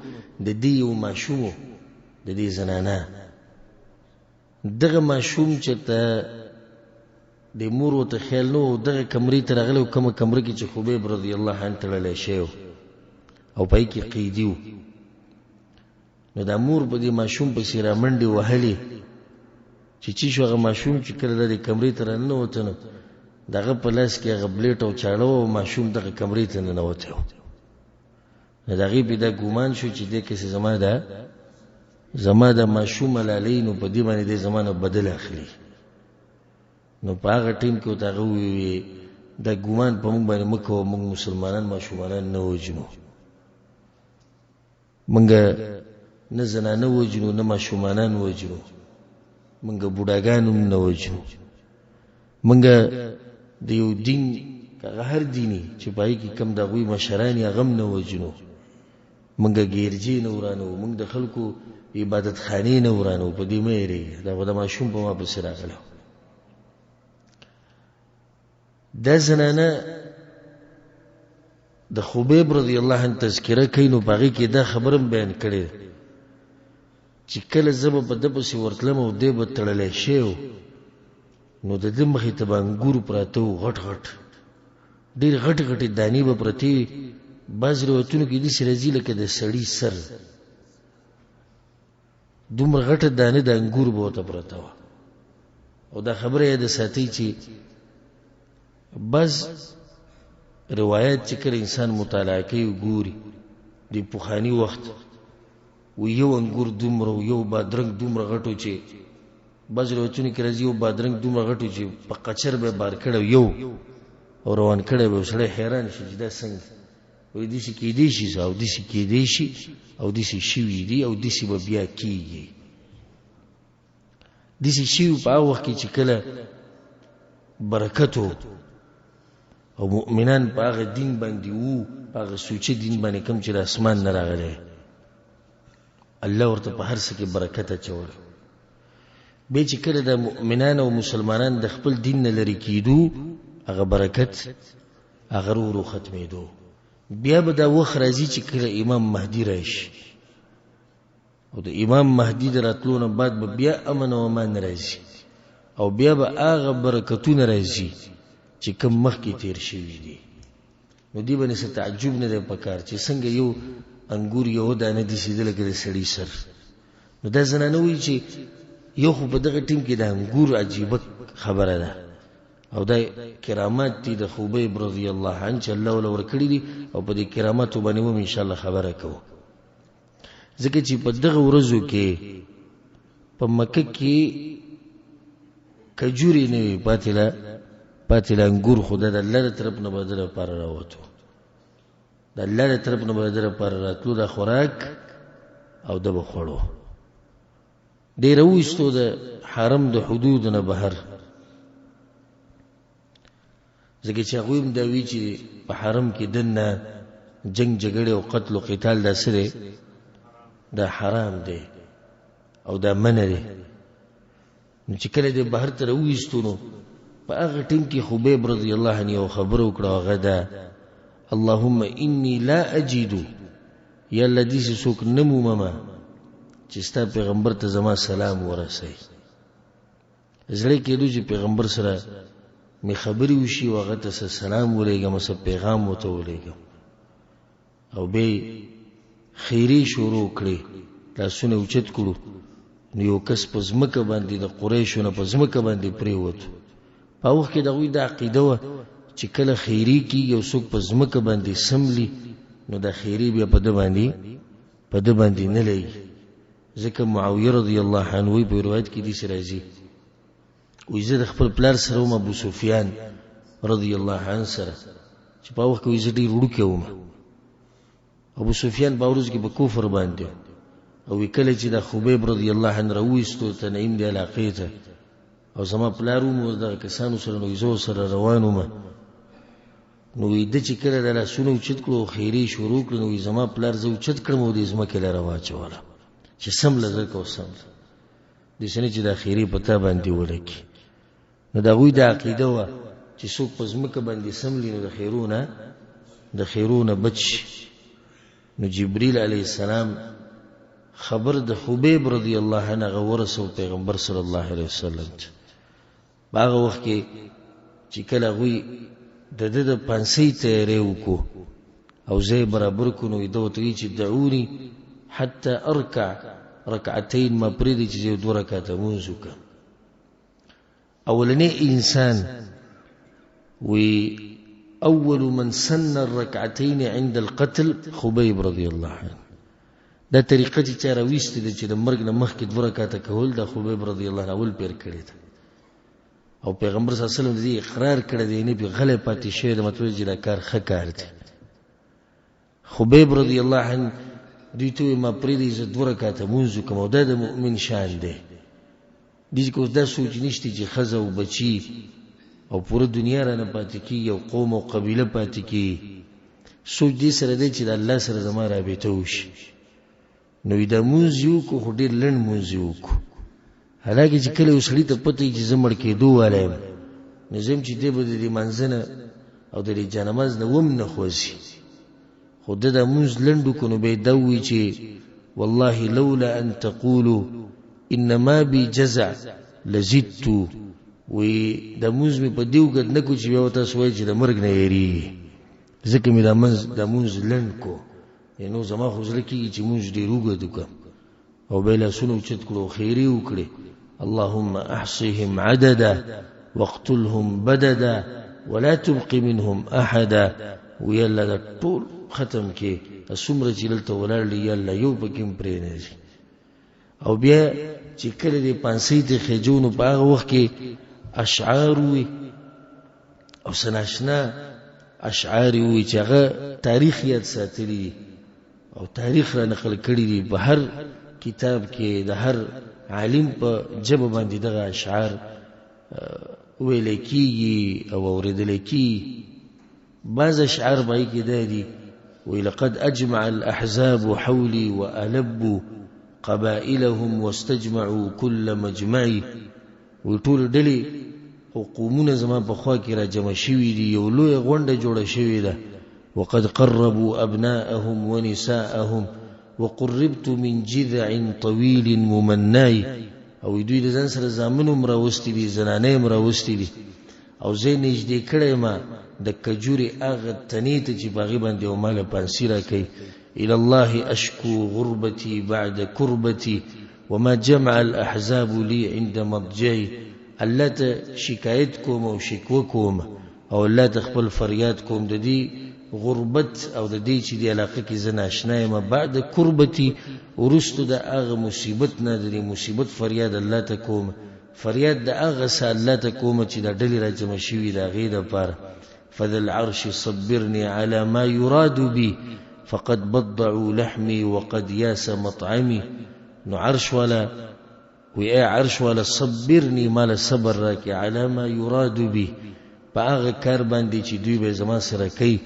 د دې یو ماشوم و، د دې زنانه دغه ماشوم چېرته د مور ورته خیال نه و، دغه کمرې ته راغلی و، کومه کمره کې چې خبیب رضی الله عنه تړلی شوی و او په هغې کې قیدي و. نو دا مور په دې ماشوم پسې رامنډې وهلې چې چی شو هغه ماشوم چې کله د کمرې ته راننوته نو د هغه په لاس کې هغه بلیټ او چاړه وه او ماشوم دغه کمرې ته ننوتی و. نو د هغې پې دا ګومان شو چې دې کسې زما د ماشوم حلالوي، نو په دې باندې دی زما نه بدل اخلي. نو په هغه ټیم کې ورته هغه وویل دا ګومان په موږ باندې مه کوه، موږ مسلمانان ماشومانان نه وژنو، موږ نه زنانه وژنو، نه ماشومانان وژنو، موږ بوډاګان هم نه وژنو، موږ د یو دین که هغه هر دیني چې په هغې کې کوم د هغوی مشران یې هغه هم نه وژنو، موږ ګیرجې نه ورانوو، موږ د خلکو عبادتخانې نه ورانوو، په دې مه یېرېږئ، دا خو د ماشوم په ما پسې راغلی. دا زنانه د خبیب رضی الله عنه تذکره کوي، نو په هغې کې دا خبره هم بیان کړې ده چې کله زه به په ده پسې ورتلم او دی به تړلی شوی و، نو د ده مخې ته به انګور پراته وو، غټ غټ، ډېرې غټې غټې دانې به پرتې وې. بعضې روایتونو کې داسې راځي لکه د سړي سر، دومره غټه دانه د انګور به ورته پرته وه. او دا خبره یاده ساتئ چې بعض روایت چې کله انسان مطالعه کوي ګوري د پخواني وخت و یو انګور دومره و یو بادرنګ دومره غټو چې بعض روایتونو کې راځي یو بادرنګ دومره غټو چې په قچر به بار کړی یو او روان کړی به، سړی حیران شي چې دا څنګه، وایي داسې کېدی شي او داسې کېدی شي او داسې شوي دي او داسې به بیا کېږي. داسې شوي په هغه وخت کې چې کله برکت و او مؤمنان په هغه دین باندې وو، په هغه سوچه دین باندې کوم چې د اسمان نه راغلی، الله ورته په هر څه کې برکت اچولی. بیا چې کله د مؤمنان او مسلمانان د خپل دین نه لرې کېدو، هغه برکت هغه ورو ورو ختمېدو. بیا به دا وخت راځي چې کله امام مهدي راشي، او د امام مهدي د راتلو نه بعد به بیا امن او امان راځي، او بیا به هغه برکتونه راځي چې کوم مخکې تیر شوي دي. نو دې باندې څه تعجب نه دی پکار چې څنګه یو انګور یو دانه داسې ده لکه د سړي سر. نو دا زنانه وایي چې یو خو په دغه ټیم کې د انګور عجیبه خبره ده، او دا کرامات دي د خبیب رضی الله عنه چې الله ورله ورکړي دي، او په دې کراماتو باندې هم انشاءالله خبره کوو. ځکه چې په دغه ورځو کې په مکه کې کجورې نه وي پاتې له انګور، خو دا د الله د طرف نه به د لپاره راوتو، د الله د طرف نه به د لپاره راتلو دا خوراک او ده به خوړو. دی راویستو د حرم د حدود نه بهر، ځکه چې هغوی هم دا وي چې په حرم کې دننه جنگ جګړې او قتل او قتال دا څه دی، دا حرام دی او دا منع دی. نو چې کله دی بهر ته راوویستو نو په هغه ټیم کې خبیب رضی الله عنه یو خبره وکړه، هغه ده اللهم انی لا اجدو، یا الله داسې څوک نه مومم چې ستا پیغمبر ته زما سلام ورسوي. زړه کېدو چې پیغمبر سره مې خبرې وشي او هغه ته څه سلام ولېږم، څه پیغام ورته ولېږم. او بیا یې خیرې شروع کړې، لاسونه یې اوچت کړو، نو یو کس په ځمکه باندې د قریشو نه په ځمکه باندې پرېوت. په هغه وخت کې د هغوی دا عقیده وه چې کله خیرې کېږي او څوک په ځمکه باندې سملي نو دا خیرې بیا په ده باندې نه لګي. ځکه معاویه رضی الله عنه وایي په روایت کې داسې راځي، وایي زه د خپل پلار سره وم، ابو سفیان رضی الله عنه سره، چې په وخت کې وایي زه ډېر وړوکی وم. ابو سفیان په ورځ کې په کفر باندې او کله چې د خبیب رضی الله عنه راویستو تنعیم د علاقې ته، او زما پلار وم دغه کسانو سره، نو زه سره روان وم. نو وایي ده چې کله د لاسونه اوچت کړو او خیرې شروع کړې، نو وایي زما پلار زه اوچت کړم او دې ځمکې له راواچوله چې سم له زه کو سم داسې نه چې دا خیرې په تا باندې ولګي. نو د هغوی دا عقیده وه چې څوک په ځمکه باندې څملي نو د خیرو نه بچ شي. نو جبریل علیه السلام خبر د خبیب رضی الله عنه هغه ورسو پیغمبر صلی الله علیه وسلم ته. په هغه وخت کې چې کله هغوی د ده د پانسۍ تیاری وکړو او ځای برابر کړو، نو ده ورته ویل چې دعوني حتی ارکع رکعتین، ما پرېږدئ چې زه یو دوه رکعته لمونځ وکړم. اولنی انسان وی اول من سن الرکعتین عند القتل خبیب رضی الله عنه. دا طریقه چې چا راویستې ده چې د مرګ نه مخکې دوه رکعته کول، دا خبیب رضی الله عنه اول پیر کړې ده. او پیغمبر صلی الله علیه وسلم د دې اقرار کړی دی، نه پرې غلی پاتې شوی دی، مطلب چې دا کار ښه کار دی. خبیب رضی الله عنه دوی ته وویل ما پرېږدئ زه دوه رکعته لمونځ وکړم، او دا د مؤمن شان دی. دې کې اوس دا سوچ نشته چې ښځه او بچي او پوره دنیا رانه پاتې کېږي او قوم او قبیله پاتې کېږي. سوچ دې سره دی چې د الله سره زما رابطه وشي. نو دا مونځ یې وکړو، خو ډېر لنډ مونځ یې وکړو. حالانکه چې کله یو سړي ته پته وي چې زه مړ کېدو والی یم، نو زه یم چې دی به د دې لمانځه نه او د دې جانماز نه وم نه خوځي. خو ده دا مونځ لنډ وکړو، نو بیا یې دا وویل چې والله لولا ان تقولو انما بي جزع لزدت. وی دا مونځ مې په دې اوږد نه کړو چې بیا به تاسو وایئ چې د مرګ نه یېرېږي، ځکه مې دا مونځ لنډ کړو. نو زما خو زړه کېږي چې مونځ ډېر اوږد وکړم. او بیا لاسونه اوچت کړو، خیرې وکړې، اللهم احصهم عددا واقتلهم بددا ولا تبق منهم احدا. وی الله دا ټول ختم کې، څومره چې دلته ولاړ دي یا الله یو پکې هم پرې نه ځي. او بیا چې کله دې پانسۍ ته خېجو، نو په هغه وخت کې اشعار وي او څه ناشنا اشعار وي چې هغه تاریخ یاد ساتلي دي او تاریخ را نقل کړي دي. په هر کتاب کې د هر عالم په ژبه باندې دغه اشعار ویل کېږي او اورېدل کېږي. بعض اشعار به کې دا دي، وی لقد اجمع الاحزاب حولي والبوا قبائلهم واستجمعوا كل مجمعي. وی ټول ډلې او قومونه زما په خوا کې را جمع شوي دي، یو لویه غونډه جوړه شوې ده. وقد قربوا أبناءهم ونساءهم وقربت من جذع طويل ممنع. او دوی د ځان سره زامن هم راوستي دي، زنانې هم راوستي دي، او زه یې نږدې کړی ما د کجورې هغه تنې ته چې په هغې باندې یو ماله پانسي راکوي. إلى الله أشكو غربتي بعد كربتي وما جمع الأحزاب لي عند مضجعي. الله ته شکایت کوم او شکوه کوم او الله ته خپل فریاد کوم د دې غربت او د دې چې دې علاقه کې زه ناشنا یم. بعد کربتي، وروسته د هغه مصیبت نه، د دې مصیبت فریاد الله ته کوم، فریاد د هغه څه الله ته کوم چې دا ډلې را جمع شوي د هغې دپاره. فذا العرش صبرني على ما يراد بي فقد بضعوا لحمي وقد ياس مطعمي. نو عرش والا وی ای عرش والا صبرني، مال صبر راکې، على ما يراد بي، په هغه کار باندې چې دوی به زما سره کوي.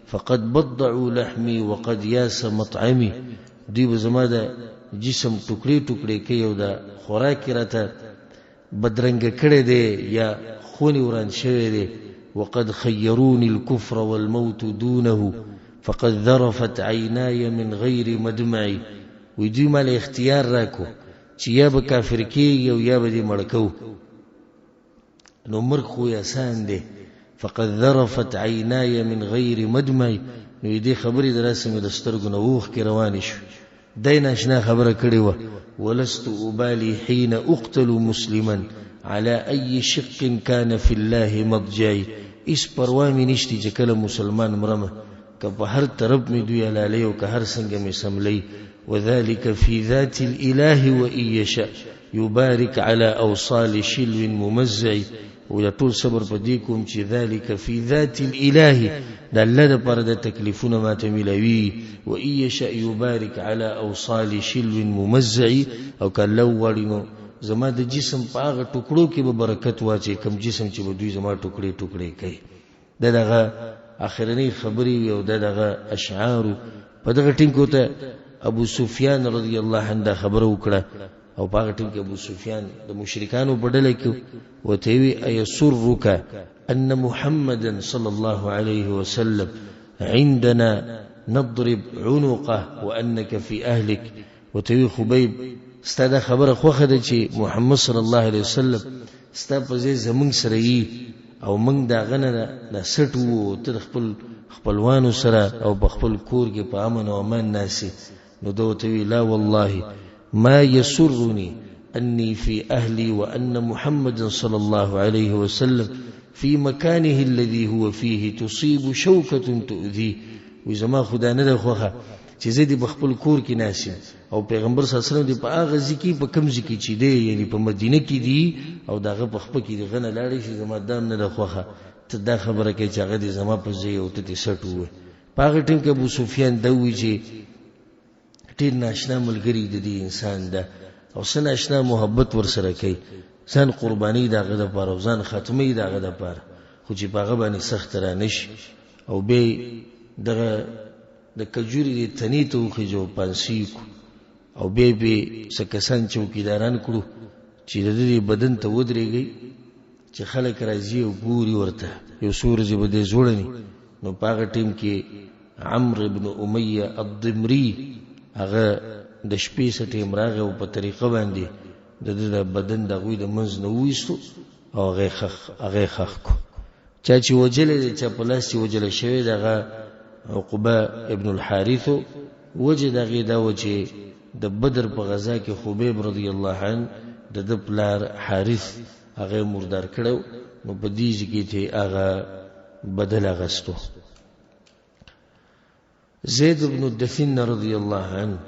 فقد بضعوا لحمي وقد ياس مطعمي، دوی به زما د جسم ټوکړې ټوکړې کوي او د خوراک یې راته بدرنګ کړی دی یا خونې وران شوی دی. وقد خيروني الكفر والموت دونه فقد ذرفت عيناي من غير مدمعي. وی دوی مال اختیار راکو چې یا به کافر کېږي او یا به دې مړ کوو، نو مرګ خو یې اسان دی. فقد ذرفت عینای من غیر مدمعي، نو دې خبرې د راسه مې د سترګو نه اوښکې روانې شوې. دی ناشنا خبره کړې وه، ولست ابالي حين اقتل مسلما على اي شق كان في الله مضجعي. هیڅ پروا مې نشته چې کله مسلمان مرمه، که په هر طرف مې دوی حلالوي او که هر څنګه مې څملوي. وذلك في ذات الاله وان يشأ يبارك على اوصال شلو ممزع. او دا ټول صبر په دې کوم چې ذلک فی ذات الاله، د الله دپاره د تکلیفونه ماته میلاوي. و ان یشأ یبارک علی اوصال شلو ممزع، او که الله وغواړي نو زما د جسم په هغه ټوکړو کې به برکت واچوي کوم جسم چې به دوی زما ټوکړې ټوکړې کوي. دا دغه اخرنۍ خبرې وي او دا دغه اشعار. په دغه ټیم کې ورته ابو سفیان رضی الله عنه دا خبره وکړه. او په هغه ټیم کې ابو سفیان د مشرکانو په ډله کې ورته وی ایسرک ان محمدا صلی الله علیه وسلم عندنا نضرب عنقه وانك في اهلك. ورته وی خبیب ستا دا خبره خوښه ده چې محمد صلی الله علیه وسلم ستا په ځای زمونږ سره یي او موږ د هغه نه دا سټ وو، ته د خپل خپلوانو سره او په خپل کور کې په امن او امان ناست یې. نو ده ورته وی لا والله ما يسرني أني في أهلي وأن محمدا صلى الله عليه وسلم في مكانه الذي هو فيه تصيب شوكة تؤذيه. وی زما خو دا نه ده خوښه چې زه دې په خپل کور کې ناست یم او پیغمبر صلی الله علیه وسلم دې په هغه ځای کې په کوم ځای کې چې دی، یعنې په مدینه کې دی او د هغه په خپه کې دې غنه لاړې شي، زما دا هم نه ده خوښه. ته دا خبره کوې چې هغه دې زما په ځای او ته دې سټ ووایې. په هغه ټیم کې ابو سفیان دا ووایي چې ډېر ناشنا ملګری د دې انسان ده او څه ناشنا محبت ورسره کوي، ځان قرباني د هغه دپاره او ځان ختموي د هغه دپاره، خو چې په هغه باندې سخته را نه شي او بیا دغه د کجوري دې تنې ته وخېژي او پانسي یې کړو او بیا یې پرې څه کسان چوکیداران کړو چې د ده دې بدن ته ودرېږي چې خلک راځي او ګوري ورته، یو څو ورځې به دی ځوړني. نو په هغه ټیم کې عمرو ابن امیه الضمري هغه د شپې څه ټیم راغی او په طریقه باندې د ده د بدن د هغوی د منځ نه وویستو او هغه یې ښخ کړو. چا چې وژلی دی، چا په لاس چې وژلی شوی دی، هغه عقبه ابن الحارث. وجه د هغې دا وه چې د بدر په غذا کې خبیب رضی الله عنه د ده پلار حارث هغه یې مردار کړی، نو په دې ځای کې چې هغه بدل اخیستو. زید بن الدثین رضی الله عنه،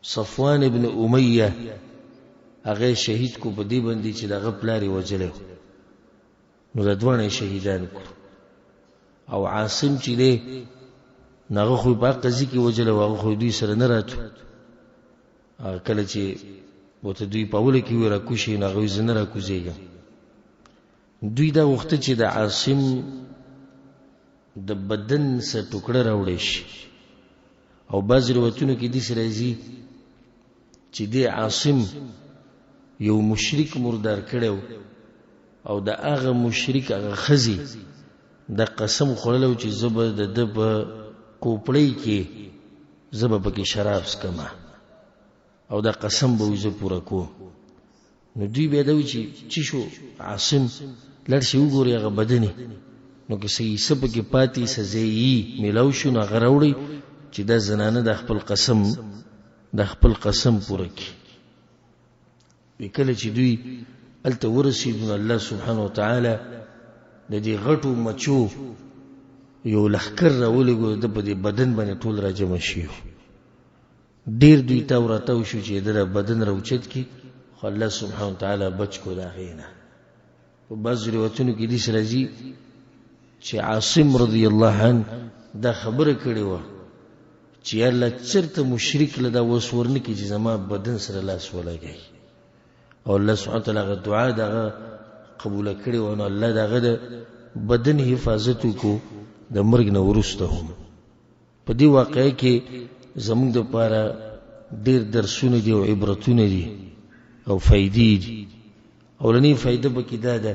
صفوان ابن امیه هغه شهید کو په دې باندې چې د هغه پلار یې وژلی و، نو دا دواړه یې شهیدان کړو. او عاصم چې دی نو هغه خو یې په هغه قضیه کې وژلی و، هغه خو یې دوی سره نه راتو. هغه کله چې ورته دوی په اوله کې وویل راکوز شئ، نو هغه وایي زه نه راکوزېږم. دوی دا غوښته چې د عاصم د بدن څه ټوکړه راوړی شي، او بعضې روایتونو کې داسې راځي چې دې عاصم یو مشرک مردار کړی او د هغه مشرک هغه ښځې د قسم خوړلی و چې زه به د ده په کوپړۍ کې زه به پکې شراب څکمه او دا قسم به زه پوره کوم. نو دوی بیا دا وایي چې چی شو عاصم لاړ شي وګوري هغه بدنې، نو که څه حصه پکې پاتې څه ځای یي میلاو شو، نو هغه راوړي چې دا زنانه د خپل قسم پوره کړي. وی کله چې دوی هلته ورسېدو، نو الله سبحانه وتعالی د دې غټو مچو یو لښکر راولېږو، د ده په دې بدن باندې ټول راجمع شوي. ډېر دوی تاو راتاو شو چې د ده بدن راوچت کړي، خو الله سبحانه وتعالی بچ کړو د هغې نه. په بعضو روایتونو کې داسې راځي چې عاصم رضی الله عنه دا خبره کړې وه چې یا الله چېرته مشرک له دا وس ورنه کړي چې زما بدن سره لاس ولګوي، او الله سبحانه وتعالی هغه دعا د هغه قبوله کړې وه، نو الله د هغه د بدن حفاظت وکړو د مرګ نه وروسته هم. په دې واقعه کې زموږ دپاره ډېر درسونه دي او عبرتونه دي او فایدې دي. اولنۍ فایده پکې دا ده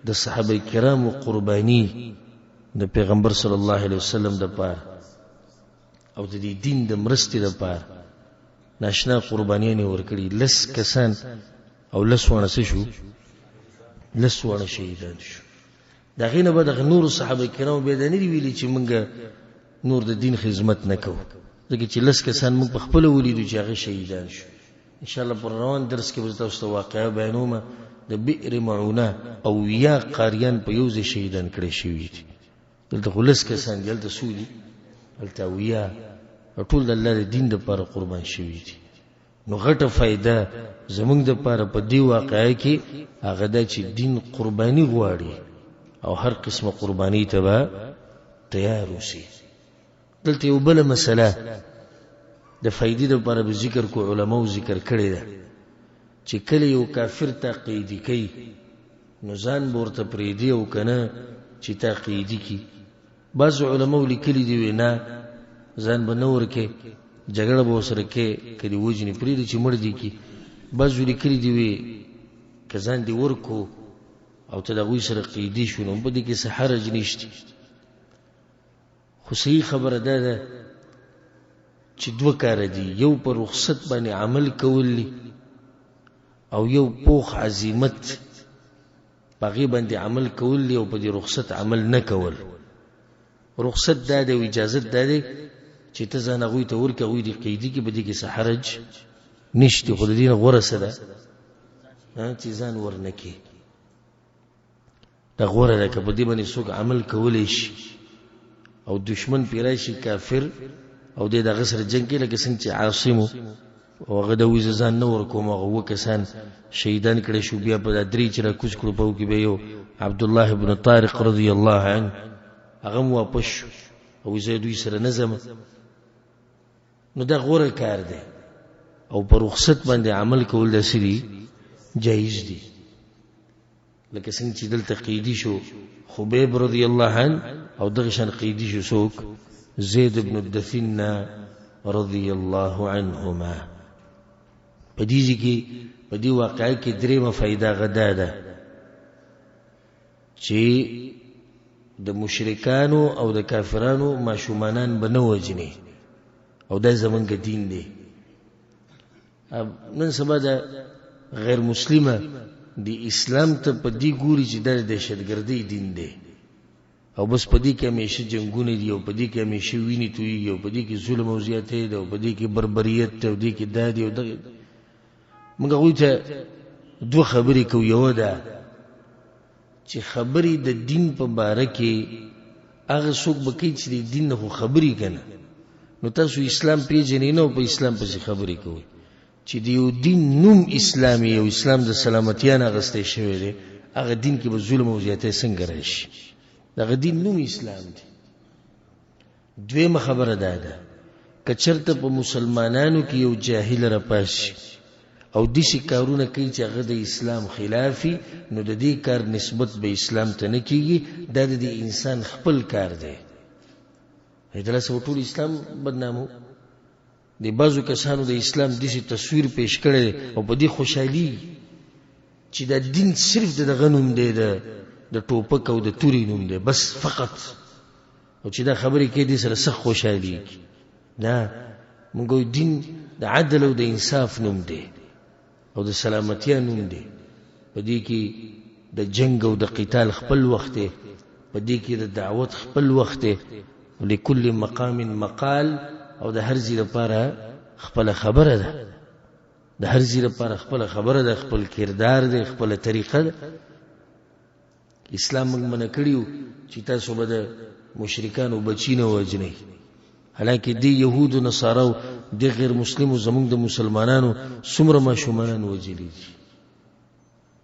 د صحابه کرامو قرباني د پیغمبر صلی الله علیه وسلم دپاره او د دې دین د مرستې دپاره ناشنا قربانیانې ورکړي. لس کسان او لس واړه څه شو؟ لس واړه شهیدان شو. د هغې نه بعد هغه نورو صحابه کرامو بیا دا نه دي ویلي چې موږ نور د دین خدمت نه کوو، ځکه چې لس کسان موږ په خپله ولیدو چې هغه شهیدان شو. انشاءالله پر روان درس کې به زه تاسو ته واقعه بیانوم د بئر معونه او یا قاریان په یو ځای شهیدان کړی شوي دي. دلته خو لس کسان دي، هلته څو دي؟ هلته اویا. ټول د الله د دین دپاره قربان شوي دي. نو غټه فایده زمونږ دپاره په دې واقعه کې هغه دا چې دین قرباني غواړي او هر قسمه قرباني ته به تیار اوسي. دلته یو بله مسله د فایدې دپاره به ذکر کو، علماو ذکر کړې ده چې کله یو کافر تا قیدي کوي نو ځان به ورته پرېږدي او که نه چې تا قیدي کړي. بعضو علماو لیکلي دي وی نه ځان به نه ورکې، جګړه به ورسره کې، که دې وژني پرېږدي چې مړ دي کړي. بعضو لیکلي دي وي که ځان دې ورکو او ته د هغوی سره قیدي شو نو په دې کې څه حرج نشته. خو صحیح خبره دا ده چې دوه کاره دي، یو په رخصت باندې عمل کول دي او یو پوخ عزیمت په هغې باندې عمل کول دي او په دې رخصت عمل نه کول. رخصت دا دی او اجازت دا دی چې ته ځان هغوی ته ورکړې، هغوی دې قیدي کړي، په دې کې څه حرج نشته. خو د دې نه غوره څه ده چې ځان ورنه کړي، دا غوره ده. که په دې باندې څوک عمل کولی شي او دشمن پرې راشي کافر او دی د هغه سره جنګ کوي، لکه څنګه چې عاصم او هغه د وایي زه ځان نه ورکوم، هغه اووه کسان شهیدان کړی شو. بیا په دا درې چې راکوز کړو په هغو کې بیا یو عبدالله بن طارق رضی الله عنه هغه هم واپس شو او زه دوی سره نه ځم. نو دا غوره کار دی او په رخصت باندې عمل کول داسې دي جایز دي. لکه څنګه چې دلته قیدي شو خبیب رضی الله عنه او دغه شان قیدي شو څوک زید بن الدثنه رضی الله عنهما. په دې ځای کې په دې واقعه کې درېیمه فایده هغه دا ده چې د مشرکانو او د کافرانو ماشومانان به نه وژني او دا زمونږ دین دی. نن سبا د غیر مسلمه د اسلام ته په دې ګوري چې دا د دهشتګردۍ دین دی او بس په دې کې همیشه جنګونه دي او په دې کې همیشه وینې تویږي او په دې کې ظلم او زیاتی دی او په دې کې بربریت دی او دې کې دا دی او دغه. موږ هغوی ته دوه خبرې کوو. یوه ده چې خبرې د دین په باره کې هغه څوک به کوي چې د دین نه خو خبرې که نه، نو تاسو اسلام پېژنئ نه او په اسلام پسې خبرې کوئ. چې د یو دین نوم اسلامي او اسلام د سلامتیا نه اخیستی شوی دی، هغه دین کې به ظلم او زیاتی څنګه راشي؟ د هغه دین نوم اسلام دی. دویمه خبره دا ده که چېرته په مسلمانانو کې یو جاهل راپاڅي او داسې کارونه کوي چې هغه د اسلام خلاف وي، نو د دې کار نسبت به اسلام ته نه کېږي، دا د دې انسان خپل کار دی. دلاسه به ټول اسلام بدنامو. د بعضو کسانو د اسلام داسې تصویر پیش کړی دی او په دې خوشحالي چې دا دین صرف د دغه نوم دی، د ټوپک او د تورې نوم دی بس فقط، او چې دا خبرې کوي دې سره سخت خوشحالېږي. نه، موږ وایو دین د عدل او د انصاف نوم دی او د سلامتیا نوم دی. په دې کې د جنگ او د قتال خپل وخت دی، په دې کې د دعوت خپل وخت دی، لکل مقام مقال، او د هر ځای لپاره خپله خبره ده، د هر ځای لپاره خپله خبره ده، خپل کردار دی، خپله طریقه ده. اسلام موږ منع کړي چې تاسو به د مشرکانو بچي نه وژنئ، حالانکه دې یهودو نصاراو دې غیر مسلمو زموږ د مسلمانانو څومره ماشومانان وژلي دي،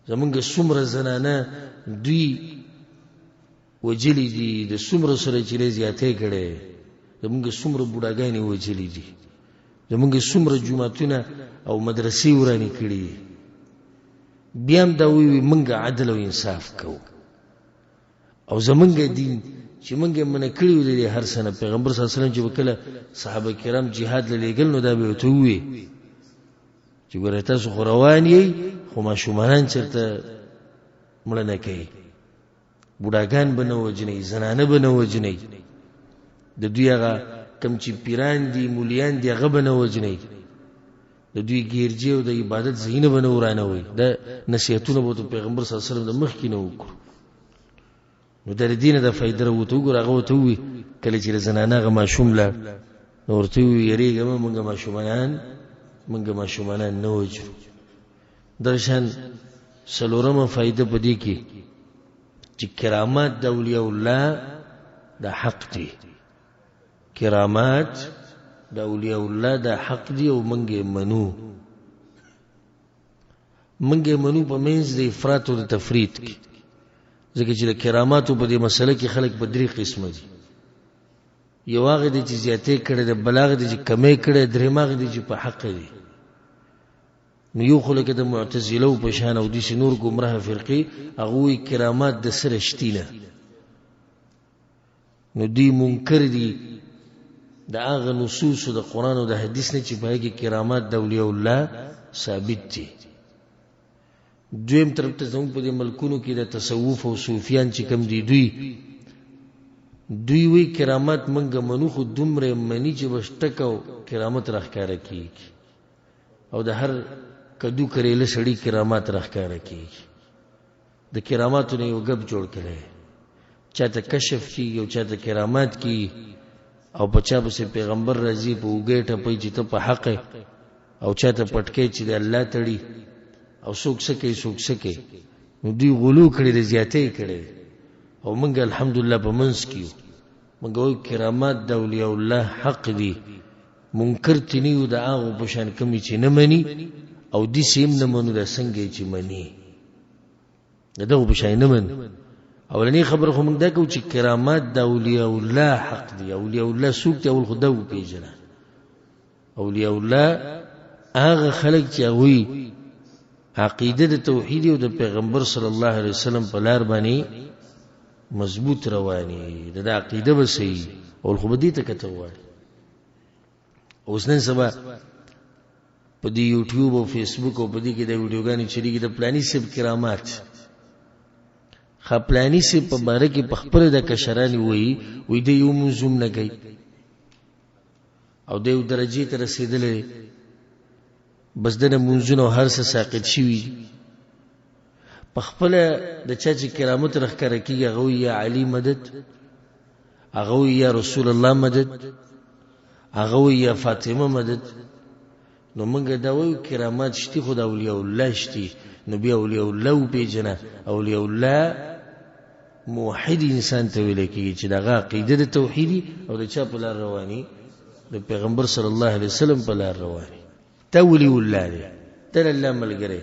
زموږ څومره زنانه دوی وژلي دي، د څومره سره چې دی زیاتی کړی، زموږ څومره بوډاګانې وژلي دي، زموږ څومره جوماتونه او مدرسې ورانې کړي دي. بیا هم دا وایي موږ عدل او انصاف کوو او زمونږ دین چې موږ یې منع کړي وو د دې هر څه نه. پیغمبر صلی الله علیه وسلم چې به کله صحابه کرام جهاد له لېږل نو دا به یې ورته ووایي چې ګوره تاسو خو روان یئ خو ماشومانان چېرته مړه نه کوي، بوډاګان به نه وژنئ، زنانه به نه وژنئ، د دوی هغه کوم چې پیران دي مولیان دي هغه به نه وژنئ، د دوی ګیرجې او د عبادت ځایونه به نه ورانوئ. دا نصیحتونه به ورته پیغمبر صلی الله علیه وسلم د مخکې نه وکړو. نو د دې نه د فایده راووته. وګوره هغه ورته ووایي کله چې د زنانه هغه ماشوم لاړ نو ورته ووایي یېرېږه مه، موږ ماشومانان نه وژنو. دغه شان څلورمه فایده په دې کې چې کرامات د اولیاء الله د حق دي، کرامات د اولیاء الله د حق دي او موږ یې منو، موږ یې منو په منځ د افراط او د تفرید کې، ځکه چې د کراماتو په دې مسله کې خلک په درې قسمه دي. یو هغه دی چې زیاتې کړی دی، بل هغه دی چې کمې کړی، درېیم هغه دی چې په حق دی. نو یو خو لکه د معتزلو په شان او داسې نور ګمراه فرقې، هغوی کرامات د سره شتي نه، نو دوی منکر دي د هغه نصوصو د قرآن او د حدیث نه چې په هغې کې کرامات د اولیاء الله ثابت دي. دویم طرف ته زموږ په دې ملکونو کې د تصوف او صوفیان چې کوم دي، دوی وی کرامات منګه منو، خو دومره مني چې بس ټک او کرامت راښکاره کېږي، او د هر کدو کریله سړي کرامات راښکاره کېږي. د کراماتو نه یو ګپ جوړ کړی، چاته کشف کېږي او چاته کرامات کېږي، او په چا پسې پیغمبر راځي په اوږې ټپوي چې ته په حق یې، او چاته پټکی چې د الله تړي، او څوک څه کوي څوک څه کوي. نو دوی غلو کړې ده، زیاتی یې کړې ده، او موږ الحمدلله په منځ کې یو. موږ وایو کرامات د اولیاء الله حق دي، منکر ترې نه یو د هغو په شان کومې چې نه مني، او داسې هم نه منو دا څنګه یې چې مني، د دغو په شان نه منو. اولنۍ خبره خو موږ دا کوو چې کرامات د اولیاء الله حق دي. اولیاء الله څوک دي؟ اول خو دا وپېژنه. اولیاء الله هغه خلک چې هغوی عقیده د توحید او د پیغمبر صلی الله علیه وسلم په لار باندې مضبوط رواني، د دا عقیده به صحیح. اول خو به دې ته کته وغواړي. اوس نن سبا په دې یوټیوب او فیسبوک او په دې کې د ویډیوګانې چلیږي د پلاني صاحب کرامات. ښه پلاني صاحب په باره کې په خپله د کشران وایي، وایي دی یو مونځ هم نه کوي او دی یو درجې ته رسېدلی دی، بس د نه مونځونه او هر څه ساقط شوي دي. په خپله د چا چې کرامت راښکاره کېږي هغه وایي یا علي مدد، هغه وایي یا رسول الله مدد، هغه وایي یا فاطمه مدد. نو موږ دا وایو کرامات شتي خو د اولیاء الله شتي، نو بیا اولیاء الله وپېژنه. اولیاء الله موحد انسان ته ویل کېږي چې د هغه عقیده د توحیدي او د چا په لار رواني؟ د پیغمبر صلی الله علیه وسلم په لار رواني. ته ولی الله دی، ته د الله ملګری.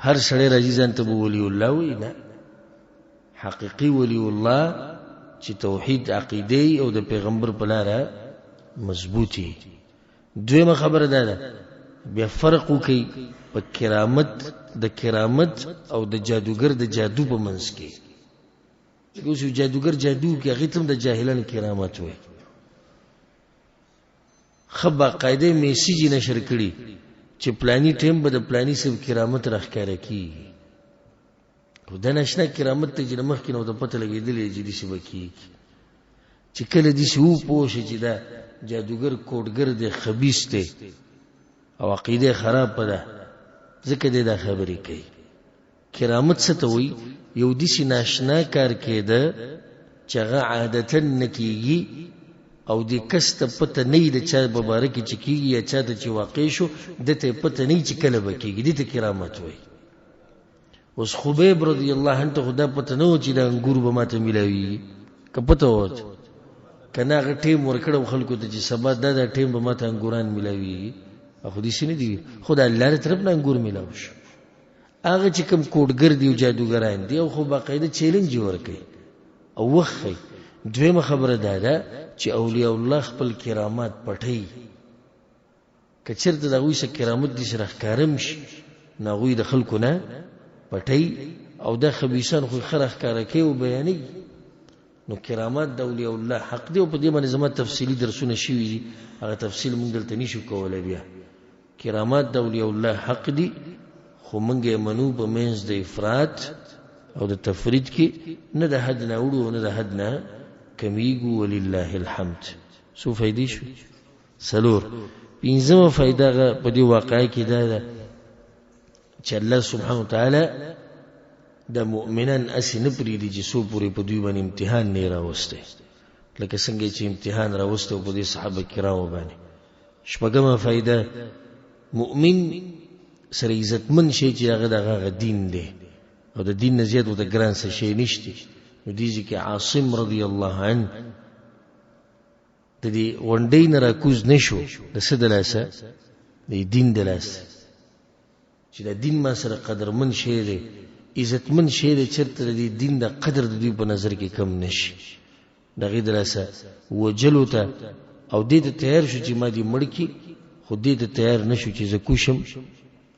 هر سړی راځي ځان ته به ولی الله وایي، نه، حقیقي ولی الله چې توحید عقیده او د پیغمبر په لاره مضبوطي. دویمه خبره دا ده بیا فرق وکړئ په کرامت د کرامت او د جادوګر د جادو په منځ کې. اوس یو جادوګر جادو کوي، هغې ته هم د جاهلانو کرامت وایي. ښه باقاعده یې میسج یې نشر کړي چې پلاني ټایم به د پلاني صاحب کرامت راښکاره کېږي. خو دا ناشنا کرامت ته چې له مخکې نه ورته پته لګېدلې چې داسې به کېږي، چې کله داسې وپوه شي چې دا جادوګر کوډګر دی، خبیث دی او عقیده یې خرابه ده، ځکه دی دا خبرې کوي. کرامت څه ته وایي؟ یو داسې ناشنا کار کېده چې هغه عادتا نه کېږي او دې کس ته پته نه وي د چا په باره کې چې کېږي یا چا ته چې واقع شو، ده ته یې پته نه وي چې کله به کېږي، دې ته کرامت وایي. اوس خبیب رضی الله عنه ته خو دا پته نه وه چې دا انګور به ماته میلاویږي، که پته وه که نه هغه ټیم ورکړی و خلکو ته چې سبا دا دا ټیم به ماته انګوران میلاویږي، خو داسې نه دي، خو د الله له طرف نه انګور میلاو شو. هغه چې کوم کوډګر دي او جادوګران دي او خو باقاعده چیلنج یې ورکوي او وخت ښیي. دویمه خبره دا ده چې اولیاء الله خپل کرامات پټوي. که چېرته د هغوی څه کرامت داسې راښکاره هم شي نو هغوی د خلکو نه پټوي، او دا خبیثان خو یې ښه راښکاره کوي او بیانوي. نو کرامات د اولیاء الله حق دی، او په دې باندې زما تفصیلي درسونه شوي دي، هغه تفصیل موږ دلته نشو کولی. بیا کرامات د اولیاء الله حق دي، خو موږ یې منو په منځ د افراط او د تفرید کې، نه د حد نه اوړو او نه د حد نه کمیږو. ولله الحمد. څو فایدې شوې؟ څلور. پنځمه فایده هغه په دې واقعه کې دا ده چې الله سبحانه وتعالی د مؤمنان هسې نه پرېږدي چې څو پورې په دوی باندې امتحان نه راوستی، لکه څنګه چې امتحان راوستی په دې صحابه کرامو باندې. شپږمه فایده، مؤمن سره عزتمن شي چې هغه د هغه دین دی او د دین نه زیات ورته ګران څه شی نشته. نو دې ځای کې عاصم رضی الله عنه د دې غونډۍ نه راکوز نه شو، د څه د لاسه؟ د دین د لاسه، چې دا دین ما سره قدرمن شی دی، عزتمن شی دی، چېرته د دې دین د قدر د دوی په نظر کې کم نه شي. د هغې د لاسه وژلو ته او دې ته تیار شو چې ما دې مړ کړي، خو دې ته تیار نه شو چې زه کوشم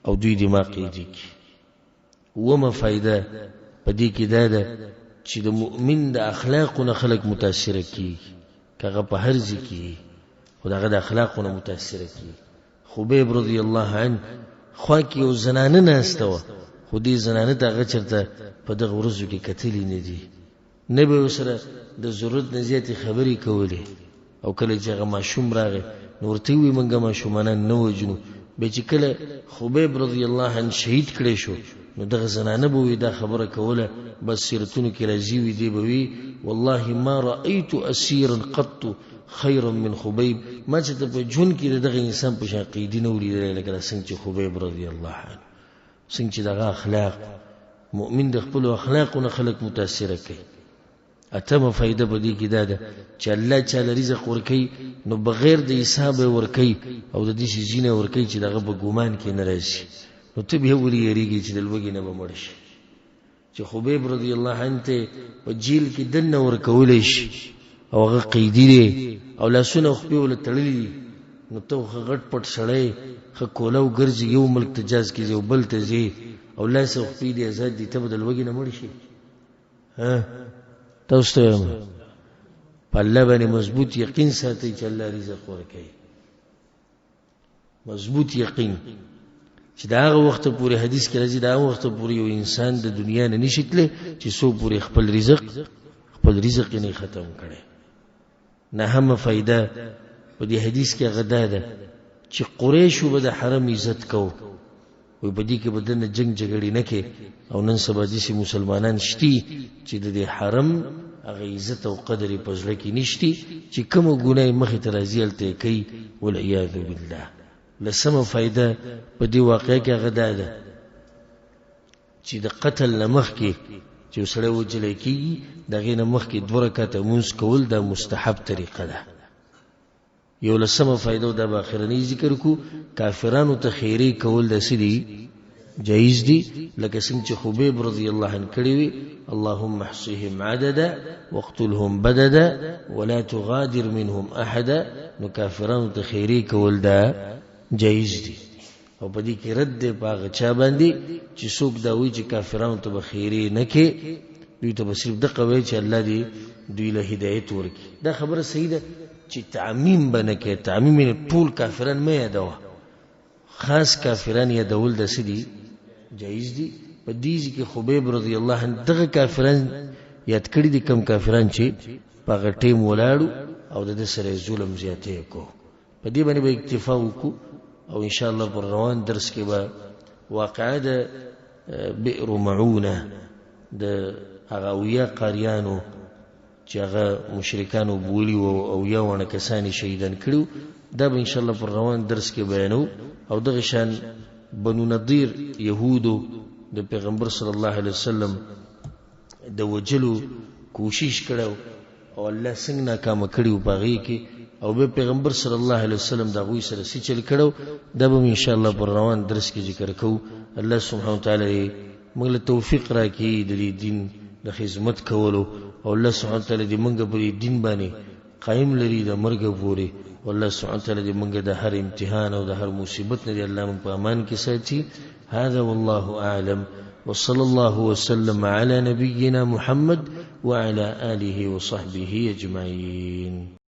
او دوی دې ما قیدي کړي. اوومه فایده په دې کې دا ده چې د مؤمن د اخلاقو نه خلک متاثره کیږي، که هغه په هر ځای کې. خو د هغه د اخلاقو نه متاثره کېږي. خبیب رضی الله عنه خوا کې یو زنانه ناسته وه، خو دې زنانه ته هغه چېرته په دغه ورځو کې کتلي نه دي، نه به یې ورسره د ضرورت نه زیاتې خبرې کولې. او کله چې هغه ماشوم راغی نو ورته یې وویل موږ ماشومانان نه وژنو. بیا چې کله خبیب رضی الله عنه شهید کړی شو نو دغه زنانه به وي دا خبره کوله، بس سیرتونو کې راځي وي دی به وي والله ما رأیت اسیرا قط خیرا من خبیب، ما چې ته په ژوند کې د دغه انسان په شان قیدي نه ولیدلی لکه دا څنګه چې خبیب رضی الله عنه څنګه چې دغه اخلاق. مؤمن د خپلو اخلاقو نه خلک متاثره کوي. اتمه فایده په دې کې دا ده چې الله چاله رزق ورکوي نو بغیر د حسابه یې ورکوي او د داسې ځای نه ورکوي چې د هغه په ګمان کې نه راځي. نو ته بیا ولې یېرېږې چې د لوږې نه به مړ شي؟ چې خبیب رضی الله عنه ته په جیل کې دننه ورکولی شي او هغه قیدي دی او لاسونه او خپې ورله تړلي دي، نو ته خو ښه غټ پټ سړی، ښه کولاو ګرځي، یو ملک ته جاز کې ځې او بل ته ځې او لاس او خپې دې ازاد دي، ته به د لوږې نه مړ شي؟ ها تاسو ته وایم په الله باندې مضبوط یقین ساتئ چې الله رزق ورکوي. مضبوط یقین چې د هغه وخت پورې حدیث کې راځي د هغه وخت پورې یو انسان د دنیا نه نشي تللی چې څو پورې خپل رزق یې نه ختم کړي. نهمه فایده په دې حدیث کې هغه دا ده چې قریشو به د حرم عزت کو، وایي په دې کې به دننه جنګ جګړې نه کې. او نن سبا داسې مسلمانان شتي چې د دې حرم هغه عزت او قدر یې په زړه کې نشتي چې کومه ګناه یې مخې ته راځي هلته یې کوي، والعیاذ بالله. لسمه فایده په دې واقعه کې هغه دا ده چې د قتل نه مخکې چې یو سړی وژلی کېږي د هغې نه مخکې دوه رکعته لمونځ کول دا مستحب طریقه ده. یو لسمه فایده دا به اخرنۍ ذکر کو، کافرانو ته خیرې کول دا څه دي؟ جایز دي، لکه څنګه چې خبیب رضی الله عنه کړي وي، اللهم احصهم عددا واقتلهم بددا ولا تغادر منهم احدا. نو کافرانو ته خیرې کول دا جایز دي. او په دې کې رد دی په هغه چا باندې چې څوک دا وایي چې کافرانو ته به خیرې نه کې، دوی ته به صرف دقه وایي چې الله دې دوی له هدایت ورکړي. دا خبره صحیح ده چې تعمیم به نه کوي، تعمیم یعنې ټول کافران مه یادوه، خاص کافران یادول دا څه دي؟ جایز دي. په دې ځای کې خبیب رضی الله عنه دغه کافران یاد کړي دي کوم کافران چې په هغه ټیم ولاړو او د ده سره یې ظلم زیاتی کو. په دې باندې به اکتفا وکړو او ان شاء الله پر روان درس کې به واقعه د بئر معونه د هغه اویا قاریانو چې هغه مشرکانو بولي وو او اویا واڼه کسان یې شهیدان کړي وو، دا به ان شاء الله پر روان درس کې بیانوو. او دغه شان بنو نضیر یهودو د پیغمبر صلی الله علیه وسلم د وجلو کوشش کړی او الله څنګه ناکامه کړي وو په هغې کې، او بیا پیغمبر صلی الله علیه وسلم د هغوی سره څه چل کړی، دا به ان شاء الله پر روان درس کې ذکر کوو. الله سبحانه وتعالی یې موږ له توفیق راکړي د دې دین د خدمت کولو، او الله سبحانه وتعالی دې موږ په دې دین باندې قایم لري د مرګ پورې. والله سبحانه وتعالی دې موږ د هر امتحان او د هر مصیبت نه دې الله موږ په امان کې ساتي. هذا والله أعلم، وصلى الله وسلم على نبينا محمد وعلى آله وصحبه أجمعين.